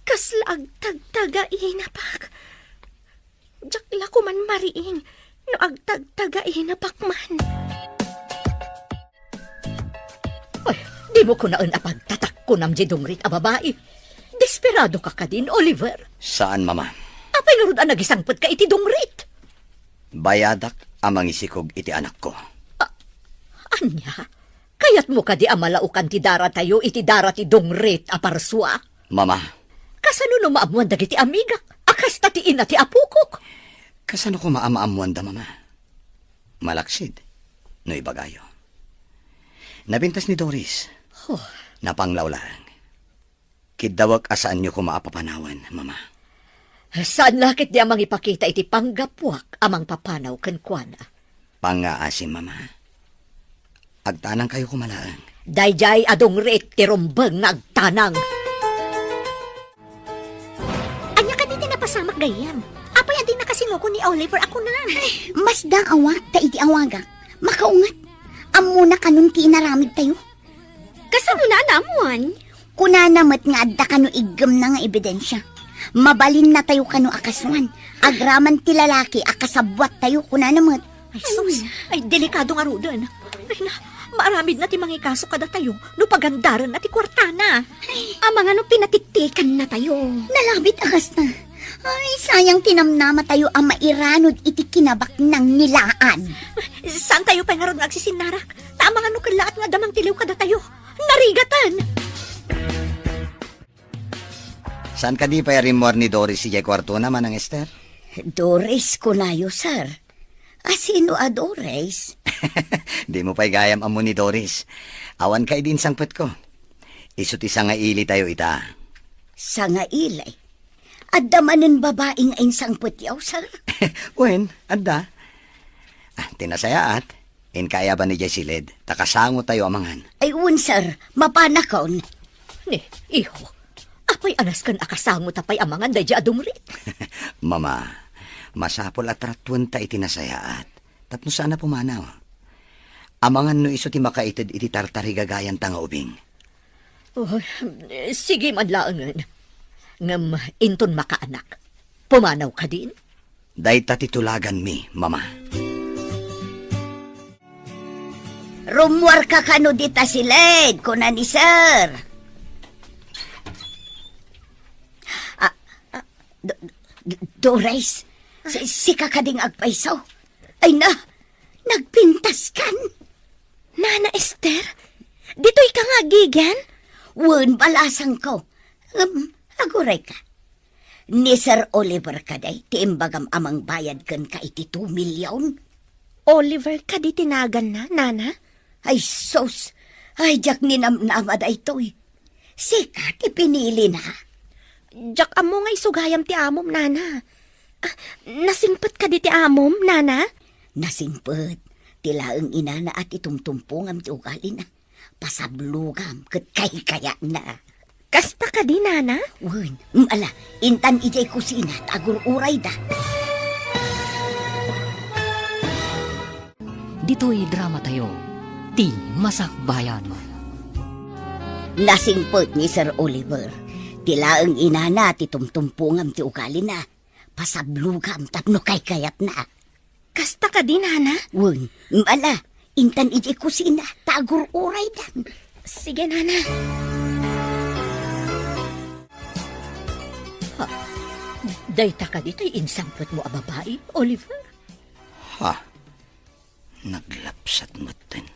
Kasla agtagtagainapak. Diak la koman mariing no agtagtagainapak man. Ay, dimo kunaen a pagtatakkunam diay dungrit a babai. Desperadoka kadin, Oliver? Saan, Mama. Apay ngarud a nagisangpetka iti dungrit? Bayadak a mangisikog iti anakko. A-, ania? Kayatmo kadi a malaokan ti daratayo iti dara ti dungrit a parsua? Mama. Kasano no maammuan dagiti amigak a kasta ti ina ti apokok? Kasano koma a maammuanda, Mama? Malaksid no ibagayo. Napintas ni Doris. Oh. Napanglaw laeng. Kiddawek a saanyo koma a papanawen, Mama. Saan la ketdi a mangipakita iti panggapuak a mangpapanaw kenkuana. Pangngaasim, Mama. Agtanangkayo koma laeng. Daydiay a dungrit ti rumbeng nga agtanang. Ania kadi ti napasamak gayyem? Apay a di nakasinguko ni Oliver a kuna? Masdaawak ta idi awagak, makaunget. Ammona kanon ti inaramidtayo? Kasano na, ammoan? Kunana met nga adda kano iggemna nga ebidensia. Mabalinnatayo kano a kasuan. Agraman ti lalaki a kasabbuattayo, kunana met. Ay, sus! Ay, delikado ngaruden. Ay, na, maaramidna ti mangikaso kadatayo no pagandarenna ti kuartana. Amangan no pinatiktikannatayo. Nalabit a kasta. Ay, sayang ti namnamatayo a mairanod iti kinabaknang nilaan. Saantayo pay ngarud nga agsisinnarak. Ta amangan no kellaat nga adda mangtiliw kadatayo. Narigaten! Saan kadi pay a rimmuar ni Doris idiay kuartona, Manang Ester? Doris kunayo, sir. A, sino a Doris? Dimo pay gayam ammo ni Doris. Awanka idi insangpetko. Isu ti sangailitayo ita. Sangaili? Adda manen babai nga insangpetyo, sir? Wen, adda. Ah, ti nasayaat, inka aya ban idiay siled, ta kasangotayo a mangan. Ay, wen, sir. Mapanakon. Ni, iho, apay a nasken a kasangota pay a mangan daydiay a dungrit? Mama, masapul a tratuenta iti nasayaat, tapno saan a pumanaw. Amangan no isu ti makaited iti tartarigagayanta nga ubing. Oh, sige man laengen. Ngem inton makaanak, pumanaw kadin? Dayta ti tulaganmi, Mama. Rummuarka kano dita siled, kuna ni Sir. Ah, ah, Do-, Do-, Doris, si-, sika kading agpayso? Ay na, nagpintaskan? Nana Ester, ditoy ka nga agigen? Wen, balasangko. Ngem, aguray ka. Ni Sir Oliver kadi ti imbagam a mangbayad kenka iti two million? Oliver kadi ti naganna, Nana? Ay, sus! Ay, diak ninamnama daytoy. Sika ti pinilina? Diak ammo nga isu gayam ti amom, Nana. Ah, nasingpet kadi ti amom, Nana? Nasingpet. Ti laeng inana a ti tumtumpongam ti ugalina. Pasablogam ket kaykayatna. Kasta kadi, Nana? Wen, mm, ala, intan idiay kusina, ta agur-urayda. Ditoy dramatayo, ti Masakbayan. Nasingpet ni Sir Oliver. Ti laeng inana ti tumtumpongam ti ugalina. Pasablogam tapno kaykayatna. Kasta kadi, Nana? Wen, ala, intan idiay kusina, ta agur-uraydan. Sige, Nana. Ha? Dayta kadi tay insangpetmo a babai, Oliver? Ha? Naglapsat metten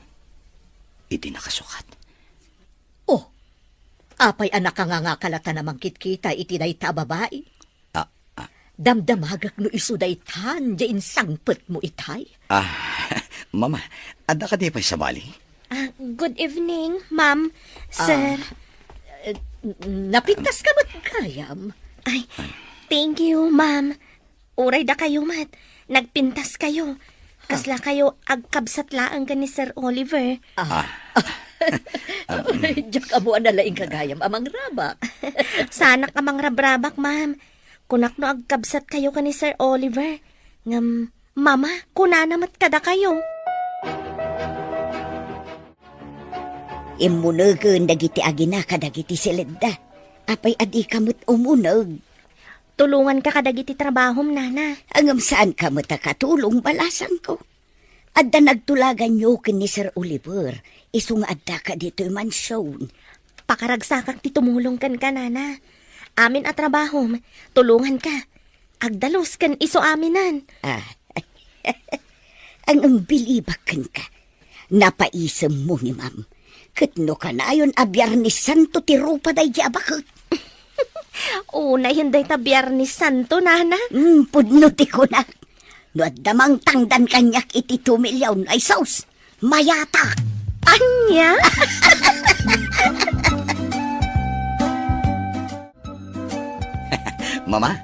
idi nakasukat. Oh, apay a nakangangaka latta a mangkitkita iti dayta a babai? Ah, ah. Damdamagak no isu daytan diay insangpetmo itay. Ah, Mama, adda kadi pay sabali? Ah, good evening, Ma'am, Sir. Ah, eh, napintaska met gayam. Ay, thank you, Ma'am. Uray dakayo met, nagpintaskayo. Kaslakayo agkabsat laeng ken ni Sir Oliver. Ah. Ah. Ay, diak ammo a nalaingka gayam a mangrabak. Saanak a mangrabrabak, Ma'am. Kunak no agkabsatkayo ken ni Sir Oliver. Ngem, Mama, kunana met kadakayo. Immunegen dagiti agina kadagiti siledda. Apay a dika met umuneg? Tulonganka kadagiti trabahom, Nana. Ngem saanka met a katulong, balasangko. Adda nagtulaganyo ken ni Sir Oliver, isu nga addaka ditoy mansion. Pakaragsakak ti tumulong kenka, Nana. Amin a trabahom, tulonganka. Agdalus ken isu aminen. Ah. Ang bilibak kenka. Napaisemmo ni Ma'am. Ket no kanayon a Biernes Santo ti rupa daydi a baket. Unayen dayta Biernes Santo, Nana. Mm, pudno ti kunak. No adda mangtangdan kaniak iti two million, ay sus, mayatak. Ania? Mama,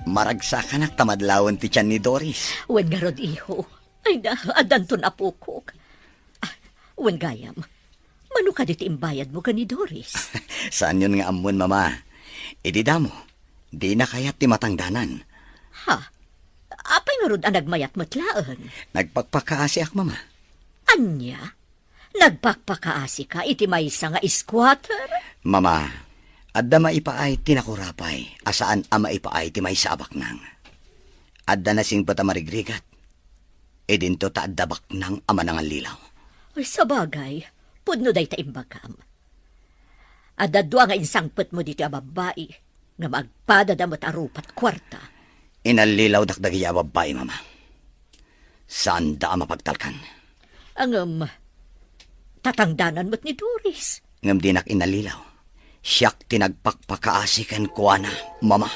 Maragsakanak ta madlawen ti tian ni Doris. Wen ngarud, iho. Ay na, addanton apokok. Ah, wen gayam, mano kadi ti imbayadmo ken ni Doris? Saanyon nga ammon, Mama. Idi damo, dina kayat ti matangdanan. Ha? Apay ngarud a nagmayat met laeng? Nagpakpakaasiak, Mama. Ania? Nagpakpakaasika iti maysa nga squatter? Mama, adda maipaay ti nakurapay a saan a maipaay ti maysa a baknang. Adda nasingpet a marigrigat. Idinto ta adda baknang a manangallilaw. Ay, sabagay, pudno dayta imbagam. Adda dua nga insangpetmo ditoy a babbai, ngem agpadada met a rupat kuarta. Inallilawdak dagiti a babbai, Mama. Saanda a mapagtalkan. Ngem, tatangdanan met ni Doris. Ngem dinak inallilaw. Siak ti nagpakpakaasi kenkuana, Mama.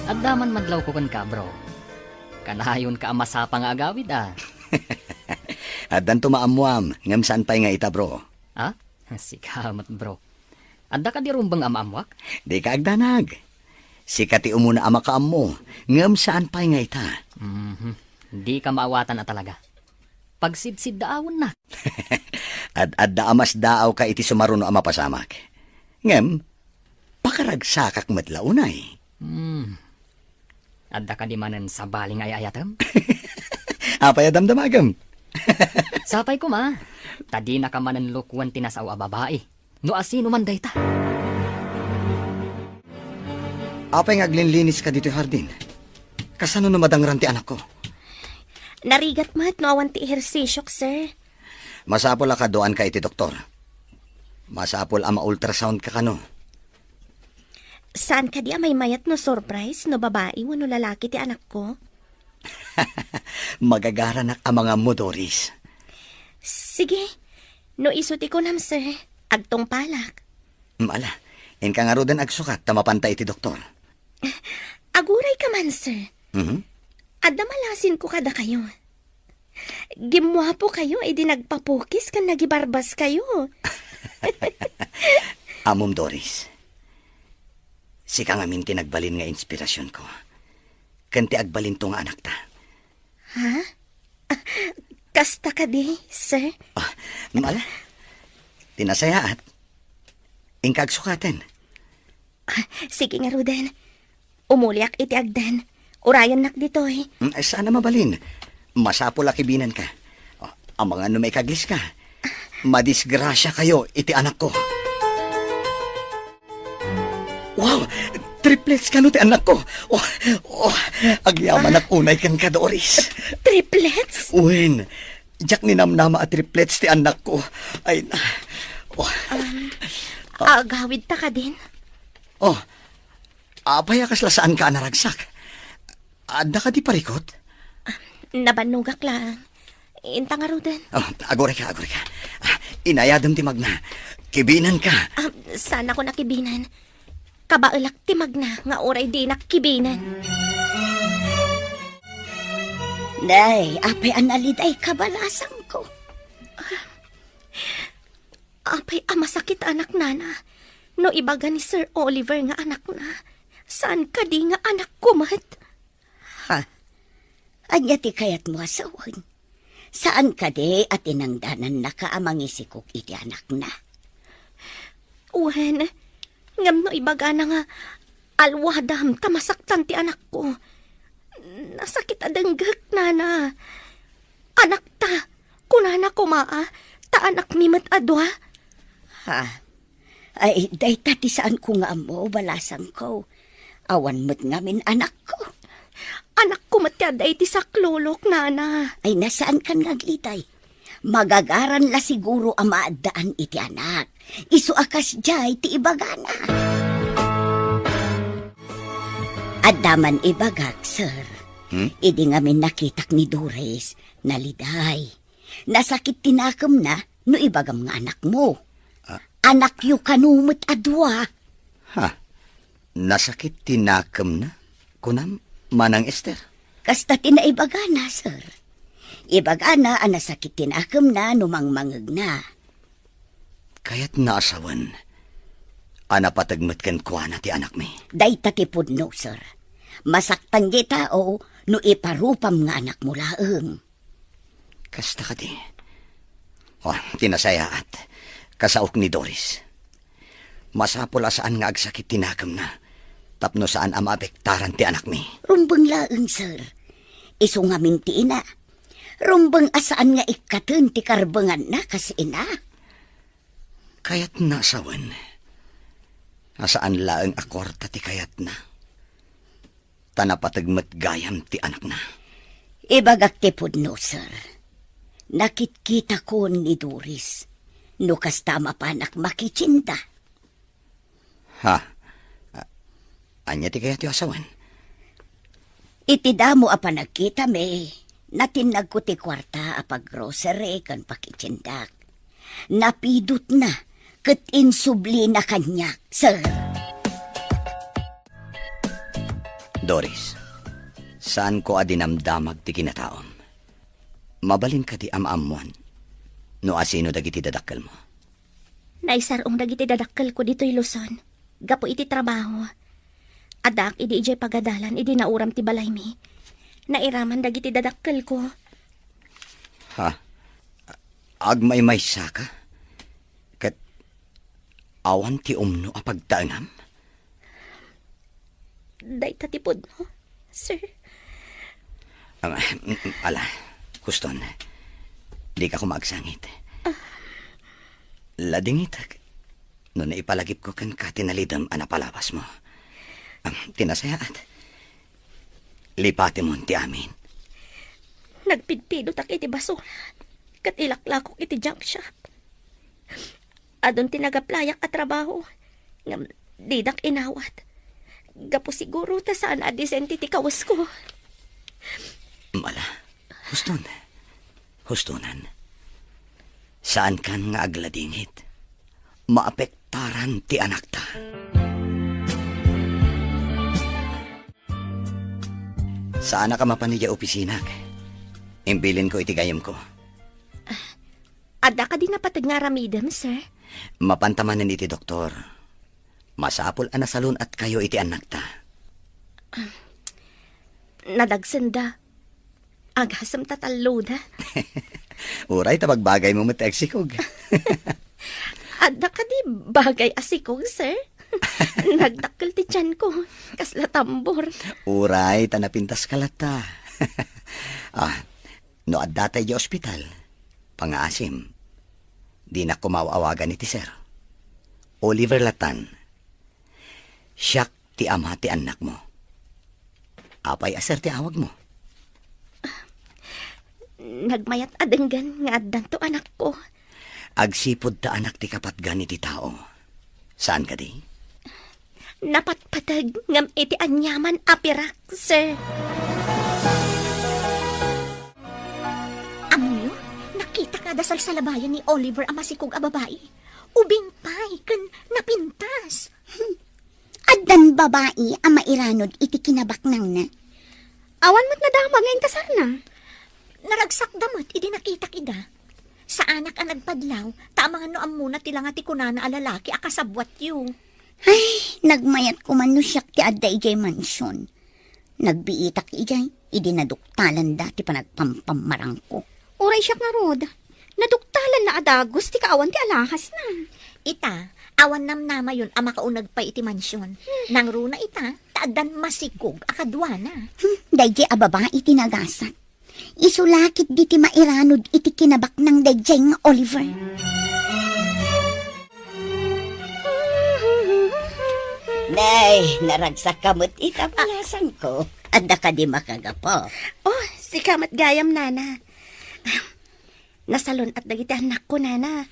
Adda man madlawko kenka, bro. Kanayonka a masapa nga agawid, a. Addanto maammuam, ngem saan pay nga ita, bro. Ha? Sika met, bro. Adda kadi rumbeng a maammuak? Dika agdanag. Sika ti umuna a makaammo, ngem saan pay nga ita. Mhm. Dika maawatan a talaga. Pagsidsiddaawennak. Ad-adda a masdaawka iti sumaruno a mapasamak. Ngem, pakaragsakak met la unay. Hmm. Adda kadi manen sabali nga ay-ayatem? Apay a damdamagem? Sapay koma, ta dinaka manen lukwen ti nasao a babai. No asino man dayta. Apay nga aglinlinis ka ditoy hardin? Kasano no madangran ti anakko? Narigat met no awan ti ehersisiok, sir. Masapul a kaduaanka iti doktor. Masapul a ma-ultrasound ka kano. Saan kadi a maymayat no surprise no babai wenno lalaki ti anakko? Magagaranak a mangammo, Doris. Sige, no isu ti kunam, sir, agtungpalak. Mm, ala, inka ngaruden agsukat ta mapanta iti doktor. Aguray ka man, sir. Mhm. Adda malasinko kadakayo. Gimmuapo kayo idi nagpapukis ken nagibarbas kayo. Ammom, Doris. Sika ngamin ti nagbalin nga inspirasionko. Ken ti agbalinto nga anakta. Ha? Kasta kadi, sir? Ah, ala. Ti nasayaat. Inka agsukaten. Ah, sige ngaruden. Umuliak iti agden. Urayennak ditoy. Mm, ay, saan a mabalin. Masapul a kibinenka. Ah, amangan no maikaglis ka. Madisgrasia kayo iti anakko. Wow! Triplets kano ti annakko? Oh, oh, agyamanak unay kenka, Doris. Triplets? Wen, diak ninamnama a triplets ti annakko. Ay, na. Oh. Um, agawid ta kadin? Oh, apay a kasla saanka a naragsak? Adda kadi parikut? Ah, nabannogak lang. Inta ngaruden. Oh, aguray ka, aguray ka. Ah, inayadem ti magna. Kibinenka. Ah, saan ako nakibinan? Kabaelak ti magna nga uray dinak kibinan. Nay, apay a naliday kabalasangko? Apay a masakit anak nana, no ibaga ni Sir Oliver nga anakna, saan kadi nga anakko met? Ha? Ania ti kayatmo a sawen? Saan kadi a tinangdanannaka a mangisikog iti anakna? Wen, ngem no ibagana nga alwadam ta masaktan ti anakko, nasakit a denggek, nana. Anakta, kunana koma a, ta anakmi met a dua. Ha? Ay, dayta ti saanko nga ammo, balasangko. Awan met ngamin anakko. Anakko met ti adda iti saklulok, nana. Ay, na saankan nga agliday. Magagaran la siguro a maaddaan iti anak. Isu a kasdiay ti ibagana. Adda man ibagak, sir. Hmm? Idi ngamin nakitak ni Doris, naliday. Nasakit ti nakemna no ibagam nga anakmo. Ah. Anakyo kano met a dua. Ha? Nasakit ti nakemna? Kunam, Manang Ester? Kasta ti naibagana, sir. Ibagana a nasakit ti nakemna no mangmangegna. Kayatna a sawen, A napateg met kenkuana ti anakmi. Dayta ti pudno, sir. Masaktan diay tao no iparupam nga anakmo laeng. Kasta kadi? Oh, ti nasayaat, kasaok ni Doris. Masapul a saan nga agsakit ti nakemna tapno saan a maapektaran ti anakmi. Rumbeng laeng, sir. Isu ngamin ti ina. Rumbeng a saan nga ikkaten ti karbenganna kas ina. Kayatna a sawen a saan laeng a kuarta ti kayatna, ta napateg met gayam ti anakna. Ibagak ti pudno, sir. Nakitkitakon ni Doris. No kasta, mapanak makitienda. Ha? A-, ania ti kayatyo a sawen? Iti damo a panagkitami, natinnagko ti kuarta a paggrocery ken pakitiendak. Napidutna ket insublina kaniak, sir. Doris, saanko a dinamdamag ti kinataom. Mabalin kadi a maammuan no asino dagiti dadakkelmo? Naisar-ong dagiti dadakkelko ditoy Luzon gapu iti trabaho. Addaak idi idiay pagadalan idi nauram ti balaymi. Nairaman dagiti dadakkelko. Ha? Agmaymaysaka? Ket awan ti umno a pagtaengam? Dayta ti pudno, sir. Ah, mm, mm, ala, huston. Dika koma agsangit. Ah. Ladingitek no naipalagipko kenka ti nalidem a napalabasmo. Ah, ti nasayaat, lipatemon ti amin. Nagpidpidotak iti basura ket ilaklakok iti junk shop. Adun ti nagaplayak a trabaho ngem didak inawat. Gapu siguro ta saan a disente ti kawesko. Mala, huston. Hustonan. Saankan nga agladingit. Maapektaran ti anakta. Saanak a mapan idiay opisinak. Imbilinko iti gayamko. Adda kadi napateg nga aramidem, sir? Mapanta manen iti doktor. Masapul a nasalun-atkayo iti annakta. Nadagsenda. Agasem ta talloda. Uray ta bagbagaymo met ti agsikog. Adda kadi bagay a sikog, sir? Nagdakkel ti tianko. Kasla tambor. Uray ta napintaska latta. Ah, no adda tay idiay ospital, pangaasim. Dinak koma aw-awagan iti sir. Oliver latan. Siak ti ama ti annakmo. Apay a sir ti awagmo? Nagmayat a denggen nga addanto anakko. Agsipud ta anak ti kapatgan iti tao. Saan kadi? Napatpateg ngem iti aniaman a pirak, sir. Ammoyo, nakitak nga adda salsalabayan ni Oliver a masikog a babai. Ubing pay ken napintas. Addan babai a mairanod iti kinabaknangna. Awan met nadamag nga intasarna. Naragsakda met idi nakitak ida. Saanak a nagpadlaw, ta amangan no ammona ti langa ti kunana a lalaki a kasabbuatyo. Ay, nagmayat koman no siak ti adda idiay mansion. Nagbiitak idiay, idi naduktalanda ti panagpampammarangko. Uray siak ngarud, naduktalanna a dagus ti kaawan ti alahasna. Ita, awan namnamayon a makauneg pay iti mansion. Hmm. Nangruna ita, ta addan masikog a kaduana. Hmm, daydiay a babai ti nagasat. Isu la ketdi ti mairanod iti kinabaknang daydiay nga Oliver. Nay, naragsakka met ita, balasangko. Adda kadi makagapu? Oh, sika met gayam, nana. Nasalun-at dagiti annakko, nana.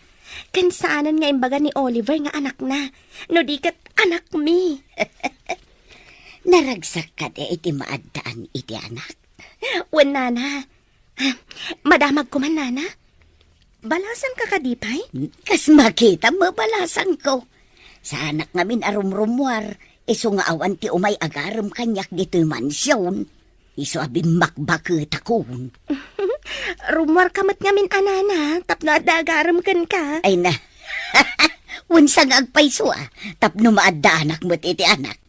Ken saanen nga imbaga ni Oliver nga anakna, no di ket anakmi. Naragsak kadi iti maaddaan iti anak? Wen, nana. Madamag koman, nana. Balasangka kadi pay? Kas makitam, balasangko. Saanak ngamin a rumrummuar, isu nga awan ti umay agarem kaniak ditoy mansion. Isu a bimmakbaketakon. Rummuarka met ngamin a nana, tapno adda agarem kenka. Ay na. Wen sa nga agpayso, a, tapno maaddaanak met iti anak.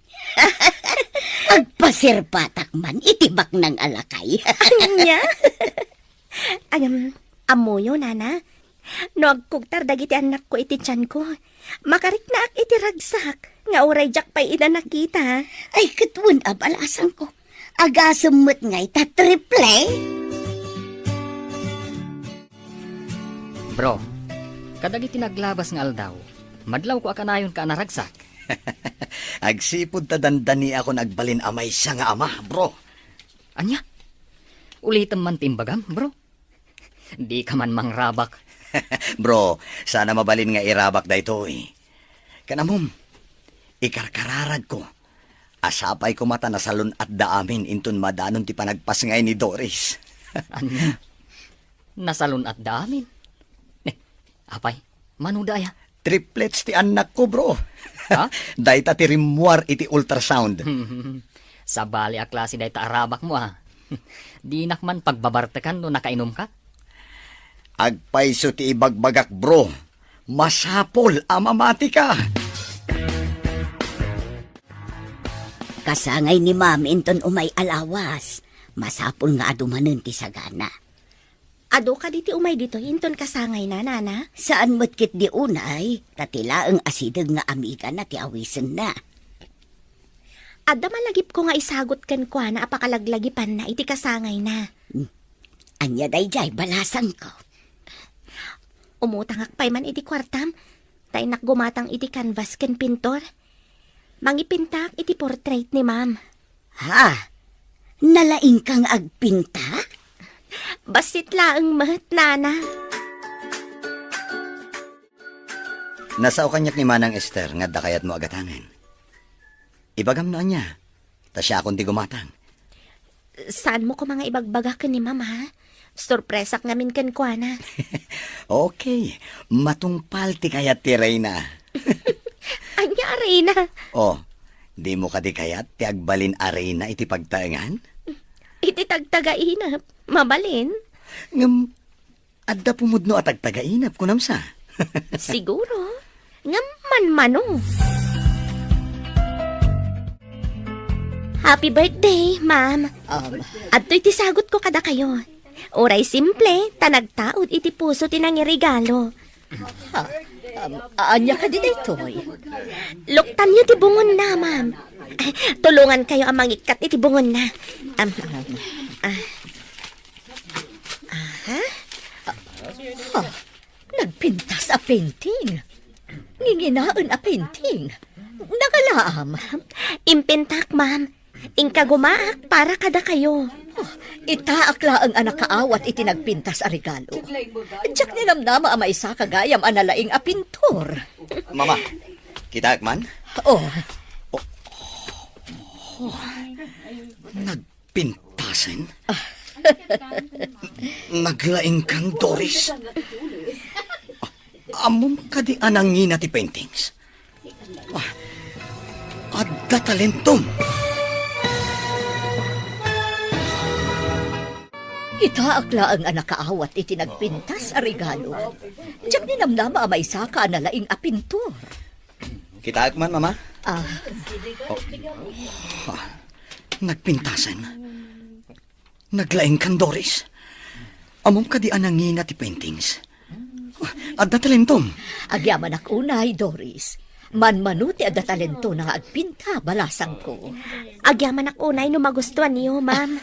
Agpasirpatak man iti baknang a lakay. Ania? Agam, ammoyo, nana? No agkugtar dagiti annakko iti tianko, makariknaak iti ragsak nga uray diak pay ida nakita. Ay, ket wen a balasangko. Agasem met ngay ta triple? Bro, kadagiti naglabas nga aldaw, madlawko a kanayonka a naragsak. Agsipud ta dandaniakon agbalin a maysa nga ama, bro. Ania? Ulitem man ti imbagam, bro. Dika man mangrabak. Bro, saan a mabalin nga irabak daytoy. Ken ammom, ikarkararagko a sapay koma ta nasalun-atda amin inton madanon ti panagpasngay ni Doris. Ania? Nasalun-atda amin? Eh, apay, mano daya? Triplets ti annakko, bro. Ha? Dayta ti rimmuar iti ultrasound. Sabali a klase dayta a rabakmo, a. Dinak man pagbabartekan no nakainumka. Agpayso ti ibagbagak, bro. Masapul a mamatika. Kasangay ni Ma'am inton umay a lawas. Masapul nga adu manen ti sagana. Adu kadi ti umay ditoy inton kasangayna, nana? Saan met ketdi unay, ta ti laeng a sideg nga amigana ti awisenna. Adda malagipko nga isagut kenkuana a pakalaglagipanna iti kasangayna. Hmm. Ania daydiay, balasangko? Umutangak pay man iti kuartam, ta innak gumatang iti canvas ken pintor. Mangipintaak iti portrait ni Ma'am. Ha? Nalaingka nga agpinta? Bassit laeng met, nana. Nasao kaniak ni Manang Ester nga adda kayatmo a gatangen. Ibagam no ania, ta siakon ti gumatang. Saanmo koma nga ibagbaga ken ni Ma'am, ha? Sorpresak ngamin kenkuana. Okay, matungpal ti kayat ti reyna. Ania a reyna? Oh, dimo kadi kayat ti agbalin a reyna iti pagtaengan? Iti tagtagainep, mabalin. Ngem, adda pumudno a tagtagainep, kunam sa? Siguro. Ngem manmano. Happy birthday, ma'am. Um, Adtoy ti sagutko kadakayo. Uray simple, ta nagtaud iti puso ti nangiregalo. Ha? Um, ania kadi daytoy? Luktanyo ti bungonna, ma'am. Tulongankayo a mangikkat iti bungonna. Um, ah. Aha. Ha? Nagpintas a painting? Nginginaen a painting? Nagalaam? Impintak, ma'am. Inkagumaak para kadakayo. Oh, itaak laeng a nakaawat iti nagpintas a regalo. Diak ninamnama a maysaka gayam a nalaing a pintor. Mama, kitaek man? Oh. Oh. Oh. Nag- Pintasen? Naglaingkan, Doris? Ammom kadi a nangina ti paintings? Ah, adda talentom! Itaak laeng a nakaawat iti nagpintas a regalo. Diak ninamnama a maysaka a nalaing a pintor. Kitaek man, Mama. Ah. Oh. Ah. Nagpintasen. Naglaingkan, Doris. Ammom kadi a nangina ti paintings? Ah, adda talentom. Agyamanak unay, Doris. Manmano ti adda talentona nga agpinta, balasangko. Agyamanak unay no magustuanyo, ma'am.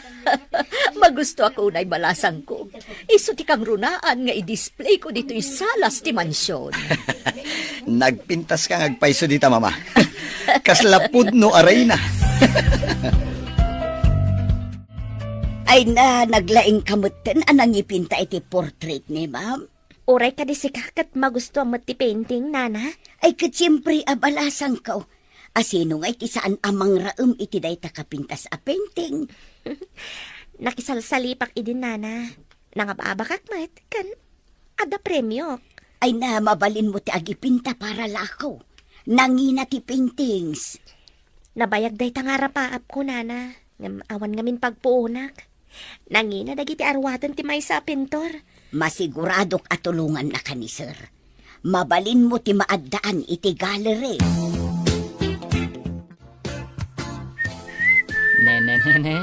Magustuak unay, balasangko. Isu ti kangrunaan nga i-displayko ditoy salas ti mansion. Nagpintaska nga agpayso dita, Mama. Kasla pudno a reyna. Ay na, naglaingka metten a nangipinta iti portrait ni Ma'am. Uray kadi sika ket magustuam met ti painting, Nana? Ay, ket siempre a balasangko. Asino ngay ti saan a mangraem iti dayta kapintas a painting? Nakisalsalipak idi, Nana. Nangababakak met, ken adda premiok. Ay na, mabalinmo ti agipinta para lako. Nangina ti paintings. Nabayag dayta nga arapaapko, Nana. Ngem awan ngamin pagpuonak. Nangina dagiti aruaten ti maysa a pintor. Masiguradok a tulongannaka ni Sir. Mabalinmo ti maaddaan iti gallery. Ne, ne, ne, ne.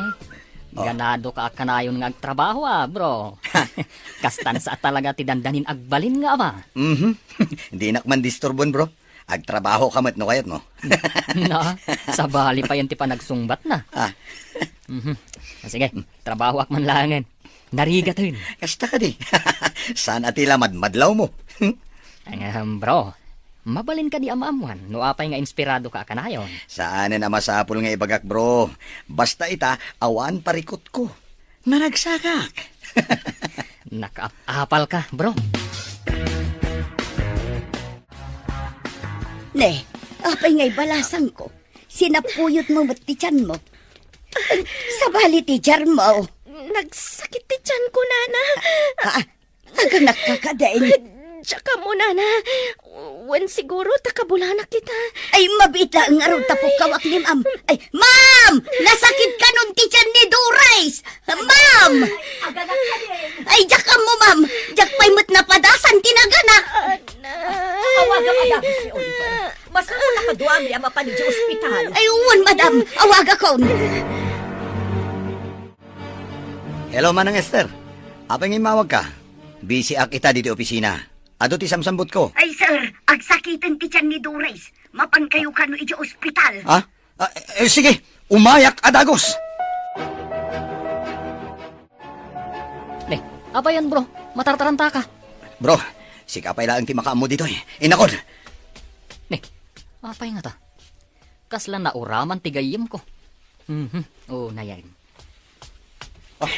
Oh. Ganado ka a kanayon nga agtrabaho, ah, bro. Kastan sa talaga ti dandanin agbalin nga ama. Mhm. Dinak man disturbon, bro. Agtrabaho ka met no kayat mo. Na, sabali pa yan ti panagsungbat na. Ah. Mhm. Ah, sige, trabahoak man laengen. Narigaten. Kasta kadi. Saan a ti la madmadlaw mo? Ahem, bro. Mabalin kadi a maammuan no apay nga inspirado ka a kanayon? Saanen a masapul nga ibagak, bro. Basta ita, awan parikutko. Naragsakak. Nakaap-apal ka, bro. Ne, apay nga ibalasangko? Sinapuyot mo met ti tiyan mo. Sabali ti tiyan mo. Nagsakit ti tiyan ko, nana. Ah, aganakka kadin. Diak ammo, nana. Wen siguro ta kabulanak ita. Ay, mabiit laeng ngarud ta pukkawak ni Ma'am. Ay, Ma'am! Nasakit kanon ti tiyan ni Doris! Ma'am! Ay, diak ammo, Ma'am. Diak pay met napadasan ti naganak. Anak. Awaga a dagos ni Oliver. Masapul a kaduami a mapan idiay ospital. Ay, wen, madam. Awagakon. Hello, Manang Esther. Apay nga immawag ka? Busy ak ita ditoy opisina. Adu ti samsambutko. Ay, sir, agsakiten ti tiyan ni Doris. Mapan kayo kano idiay ospital. Ah? Ah, eh, sige, umayak a dagos. Ne, apay yan, bro? Matartaranta ka. Bro, sika pay laeng ti makaammo ditoy. Inakon. Ne, apay ngata? Kasla nauraman ti gayyemko. Mhm. Oh, nayan. Ah.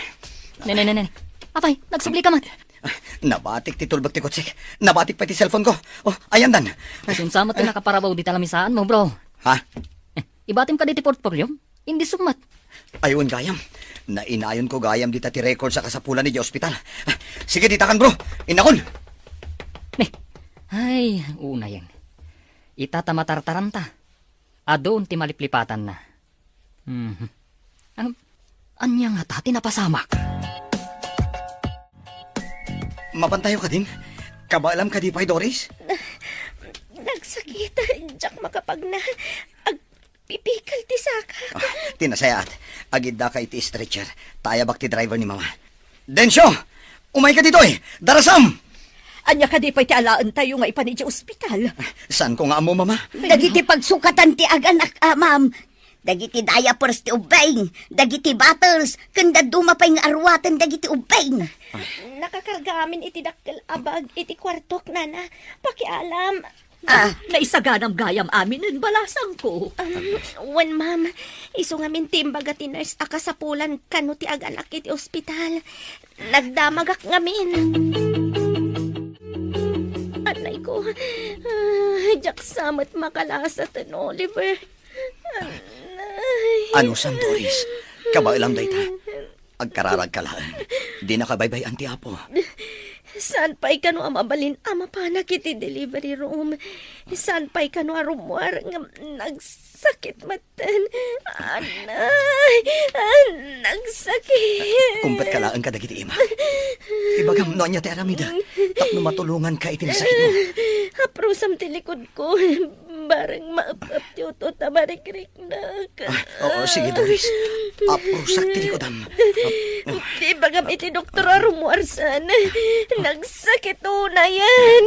Ne, ne, ne, ne. Apay, nagsubli ka met. Ah, nabatik ti tulbek ti kotsek. Nabatik pay ti cellphone ko. Oh, ayandan. Ay, saan sa met ti nakaparabaw dita lamisaan mo, bro? Ha? Eh, ibatim kadi ti portfolio? Indi summat. Ay, wen gayam. Nainayonko gayam dita ti records a kasapulan idiay ospital. Ah, sige, ditakan, bro. Inakon. Ne. Ay, unayen. Ita ta matartaranta. Adun ti maliplipatanna. Mhm. Ang, ania ngata ti napasamak? Mapantayo kadin? Kabaelam kadi pay, Doris? Nagsakit. Diak makapagna. Agpipikal ti saka. Ah, ti nasayaat. Agiddaka iti stretcher. Ta ayabak ti driver ni Mama. Densyo! Umayka ditoy! Darasam! Ania kadi pay ti alaentayo nga ipan idiay ospital? Saanko nga ammo, Mama. Dagiti pagsukatan ti aganak, ah, ma'am. Dagiti diapers ti ubbing, dagiti bottles, ken dadduma pay nga aruaten dagiti ubbing. Nakakarga amin iti dakkel a bag iti kuartok, nana. Pakialam. Ah. Naisaganam gayam aminen, balasangko. Um, wen, ma'am. Isu ngamin ti imbaga ti nurse a kasapulan kano ti aganak iti ospital. Nagdamagak ngamin. Anay ko, ah, diak sa met makalasaten, Oliver. Anay. Anusam, Doris? Kabaelam dayta. Agkararagka laeng. Dinaka baybay-an ti Apo. Saan pay kano a mabalin a mapanak iti delivery room? Saan pay kano a rummuar ngem nagsakit metten? Anay, ah, nagsakit. Kumpetko laeng kadagiti ima. Ibagam no ania ti aramidek tapno matulonganka iti nasakitmo. Aprusam ti likod ko, bareng maep-ep ti utut a marikriknak. Ah, oo, sige, Doris. Aprusak ti likodam. Ap-, Di bagam iti doktor a rummuar saan. Nagsakit unayen.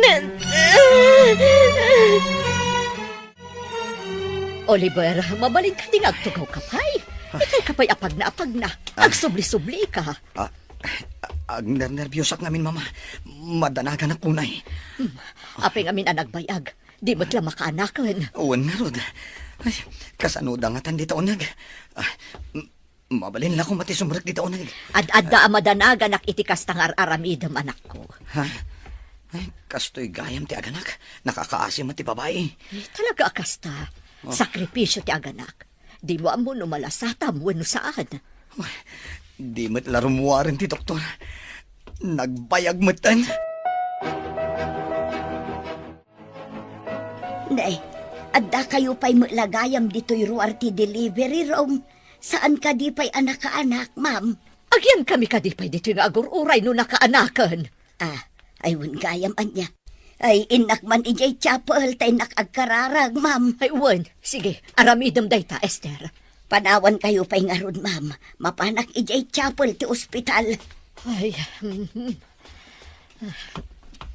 Oliver, mabalin kadi nga agtugaw ka pay? Ikay ka pay apagna, apagna. Ah. Agsubli-subli ka. Ah, agnernerbiosak ngamin, Mama. Madanaganak unay. Hmm. Apay ngamin a nagbayag? Di met la makaanaken. Wen ngarud. Ay, kasano da ngatan dita uneg? Ah, m-, mabalin la koma ti sumrek dita uneg. Ad-adda a madanaganak iti kasta nga ar-aramidem, anakko. Ha? Ay, kastoy gayam ti aganak. Nakakaasi met ti babai. Eh, talaga a kasta. Oh. Sakripisio ti aganak. Dimo ammo no malasatam wenno saan. Ay, di met la rummuaren ti doktor. Nagbayag metten. Nay, addakayo pay met la gayam ditoy ruar ti delivery room. Saan kadi pay a nakaanak, ma'am? Agyankami kadi pay ditoy nga agur-uray no nakaanaken? Ah, ay wen gayam ania. Ay, innak man idiay chapel, ta innak agkararag, ma'am. Ay, wen. Sige, aramidem dayta, Esther. Panawankayo pay ngarud, ma'am. Mapanak idiay chapel ti ospital. Ay, mm, mm.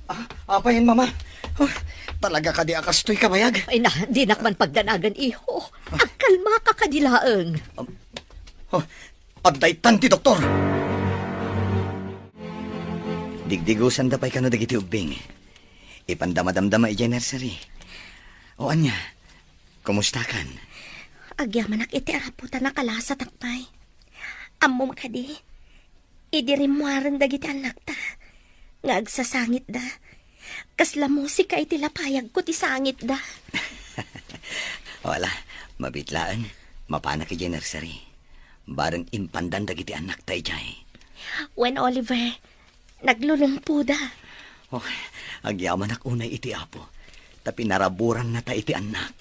Ah, apay, Mama? Ah, talaga kadi a kastoy kabayag? Ay na, dinak man pagdanagan, iho. Ah. Agkalmaka kadi laeng. Um, oh, adda itan ti doktor. Digdigusanda pay kano dagiti ubbing. Ipanda madamdama idiay nursery. O ania, kumustakan? Agyamanak iti Apo ta nakalasatak pay. Ammom kadi, idi rimmuaren dagiti annakta nga agsasangitda. Kasla musika iti lapayagko ti sangitda. Wala, mabitlaeng. Mapanak idiay nursery. Bareng impandan dagiti annakta idiay. Wen, Oliver, naglulumpoda. Oh, agyamanak unay iti Apo, ta pinaraburannata iti annak.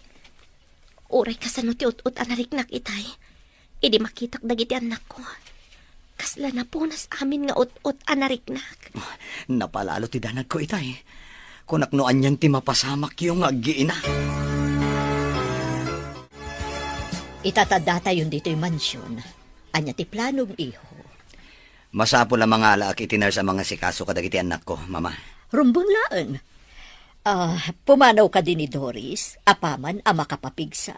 Uray kasano ti ut-ot a nariknak itay, idi makitak dagiti annakko. Kasla napunas amin nga ut-ot a nariknak. Oh, napalalo ti danagko itay. Kunak no anian ti mapasamakyo nga aggiina. Itatadatayon ditoy mansion. Ania ti planom, iho? Masapul a mangalaak iti nurse a mangasikaso kadagiti annakko, Mama. Rumbeng laeng. Ah, pumanaw kadi ni Doris, apaman a makapapigsa.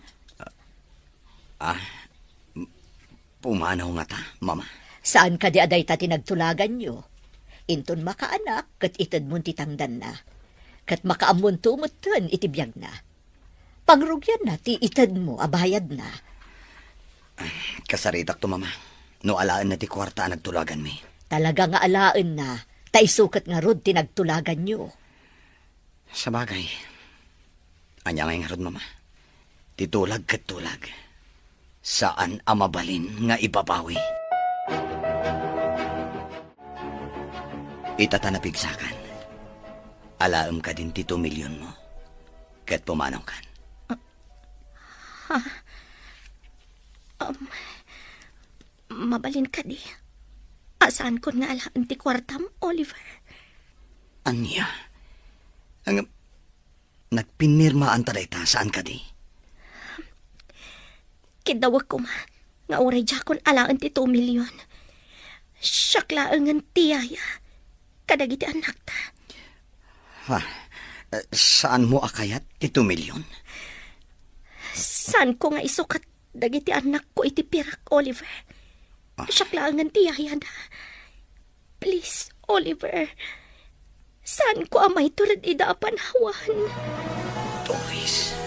Ah, m-, pumanaw ngata, Mama? Saan kadi a dayta ti nagtulaganyo? Inton makaanak, ket itedmon ti tangdanna. Ket makaammonto metten iti biagna. Pangrugianna ti itedmo a bayadna. Kasaritakto, Mama, no alaenna ti kuarta a nagtulaganmi. Talaga nga alaenna, ta isu ket ngarud ti nagtulaganyo. Sabagay, ania ngay ngarud, Mama? Ti tulag ket tulag. Saan a mabalin nga ibabawi. Ita ta napigsakan. Alaem kadin ti two million mo. Ket pumanawkan. Ha? Um, mabalin kadi a saankon nga alaen ti kuartam, Oliver? Ania? Ang nagpinirmaanta dayta, saan kadi? Kiddawek koma nga uray diakon alaen ti two million. Siak laengen ti yaya kadagiti annakta. Ha? Eh, saanmo a kayat ti two million? Saanko nga isukat dagiti annakko iti pirak, Oliver. Ah. Siak laengen ti yayada. Please, Oliver. Saanko a maitured ida a panawan. Doris.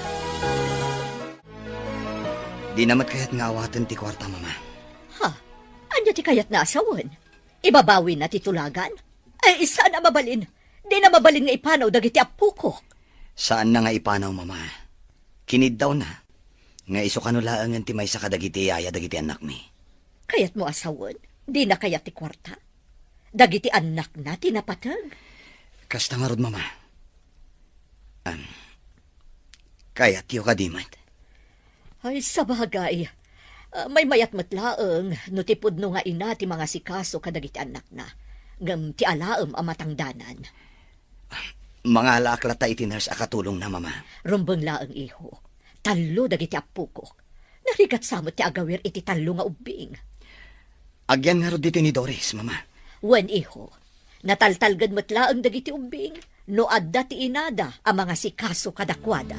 Dina met kayat nga awaten ti kuarta, Mama. Ha? Ania ti kayatna a sawen? Ibabawina ti tulagan? Ay, saan a mabalin. Dina mabalin nga ipanaw dagiti appokok. Saanna nga ipanaw, Mama. Kiniddawna nga isu kano laengen ti maysa kadagiti yaya dagiti annakmi. Kayatmo a sawen? Dina kayat ti kuarta? Dagiti annakna ti napateg. Kasta ngarud, Mama. Am, kayatyo kadi met? Ay, sabagay. Ah, maymayat met laeng no ti pudno nga ina ti mangasikaso kadagiti annakna, ngem ti alaem a matangdanan. Mangalaak latta iti nurse a katulongna, Mama. Rumbeng laeng, iho. Tallo dagiti appokok. Narigat sa met ti agawir iti tallo nga ubbing. Agyan ngarud ditoy ni Doris, Mama. Wen, iho. Nataltalged met laeng dagiti ubbing no adda ti inada a mangasikaso kadakuada.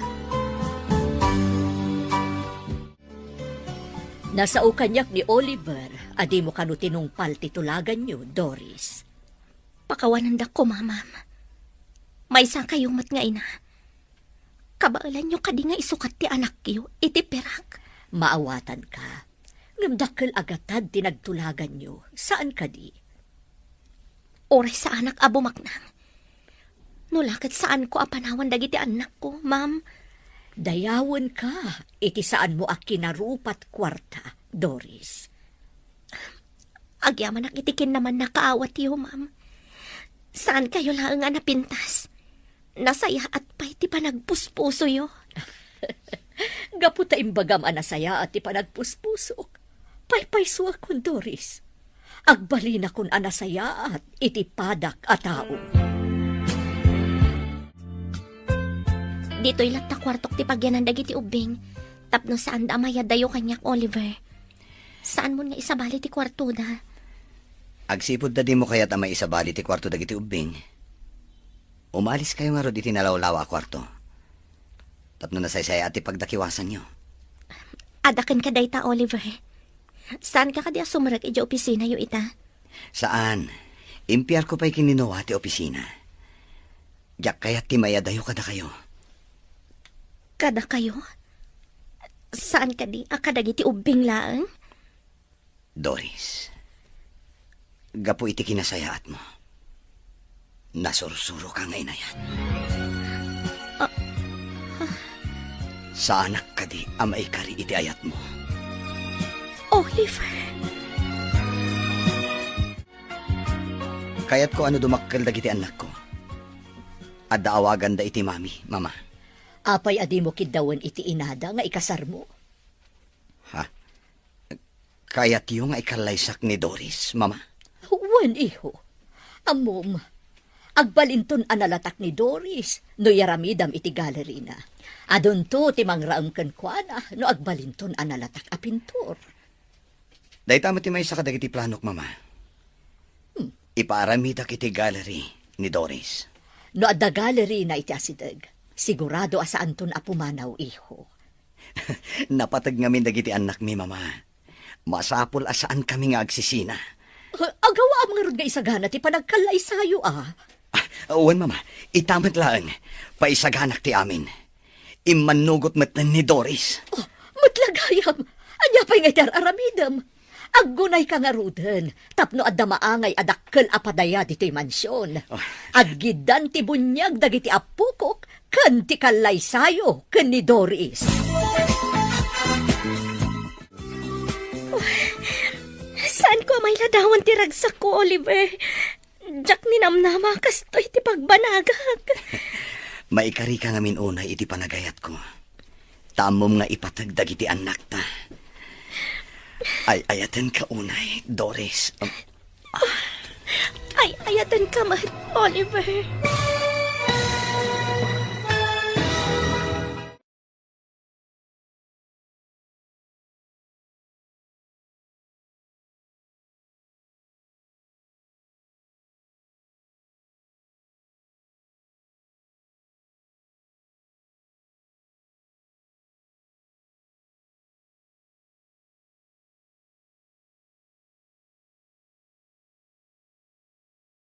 Nasao kaniak ni Oliver a dimo kano tinungpal ti tulaganyo, Doris. Pakawanandakko, Mamam. Maysakayo met nga ina. Kabaelanyo kadi nga isukat ti anakyo iti pirak? Maawatanka. Ngem dakkel a gatad ti nagtulaganyo, saan kadi? Uray saanak a bumaknang. No la ket saanko a panawan dagiti annakko, ma'am. Dayawenka iti saanmo a kinarupat kuarta, Doris. Agyamanak iti kinamannakaawatyo, ma'am. Saankayo laeng a napintas. Nasayaat pay ti panagpuspusoyo. Gapu ta imbagam a nasayaat ti panagpuspusok, paypaysuakon, Doris. Agbalinakon a nasayaat iti padak a tao. Ditoy latta kuartok ti pagyanan dagiti ubbing, tapno saanda a mayadayo kaniak, Oliver. Saanmon nga isabali ti kuartoda. Agsipud ta dimo kayat a maisabali ti kuarto dagiti ubbing, umaliskayo ngarud iti nalawlawa a kuarto. Tapno nasaysayaat ti pagdakiwasanyo. Adda kenka dayta, Oliver. Saanka kadi a sumrek idiay opisinayo ita? Saan. Impiarko pay ken ni Noah ti opisina. Diak kayat ti mayadayo kadakayo. Kadakayo? Saan kadi a kadagiti ubbing laeng? Doris, gapu iti kinasayaatmo, nasursuroka nga inayat. Ah. Saanak kadi a maikari iti ayatmo? Oliver. Kayatko a no dumakkel dagiti annakko, adda awaganda iti mami, mama. Apay a dimo kiddawen iti inada nga ikasarmo? Ha? Kayatyo nga ikallaysak ni Doris, mama? Wen, iho. Ammom, agbalinton a nalatak ni Doris no iyaramidam iti galerina. Adunto ti mangraem kenkuana no agbalinton a nalatak a pintor. Dayta met ti maysa kadagiti planok, mama. Hmm. Ipaaramidak iti gallery ni Doris. No adda galerina iti asideg, sigurado a saanton a pumanaw, iho. Napateg ngamin dagiti annakmi, mama. Masapul a saankami nga agsisina. Ah, agawaam ngarud nga isagana ti panagkallaysayo, a. Ah, wen, mama. Ita met laeng. Paisaganak ti amin. Immannugot met ni Doris. Oh, met la gayam. Ania pay nga iti ar-aramidem? Aggunayka ngaruden tapno adda maangay a dakkel a padaya ditoy mansion. Oh. Aggiddan ti buniag dagiti appokok ken ti kallaysayo ken ni Doris. Saanko a mailadawan ti ragsakko, Oliver. Diak ninamnama kastoy ti pagbanagak. Maikarika ngamin unay iti panagayatko. Ta ammom nga ipateg dagiti annakta. Ay-ayatenka unay, Doris. Ay-ayatenka met, Oliver.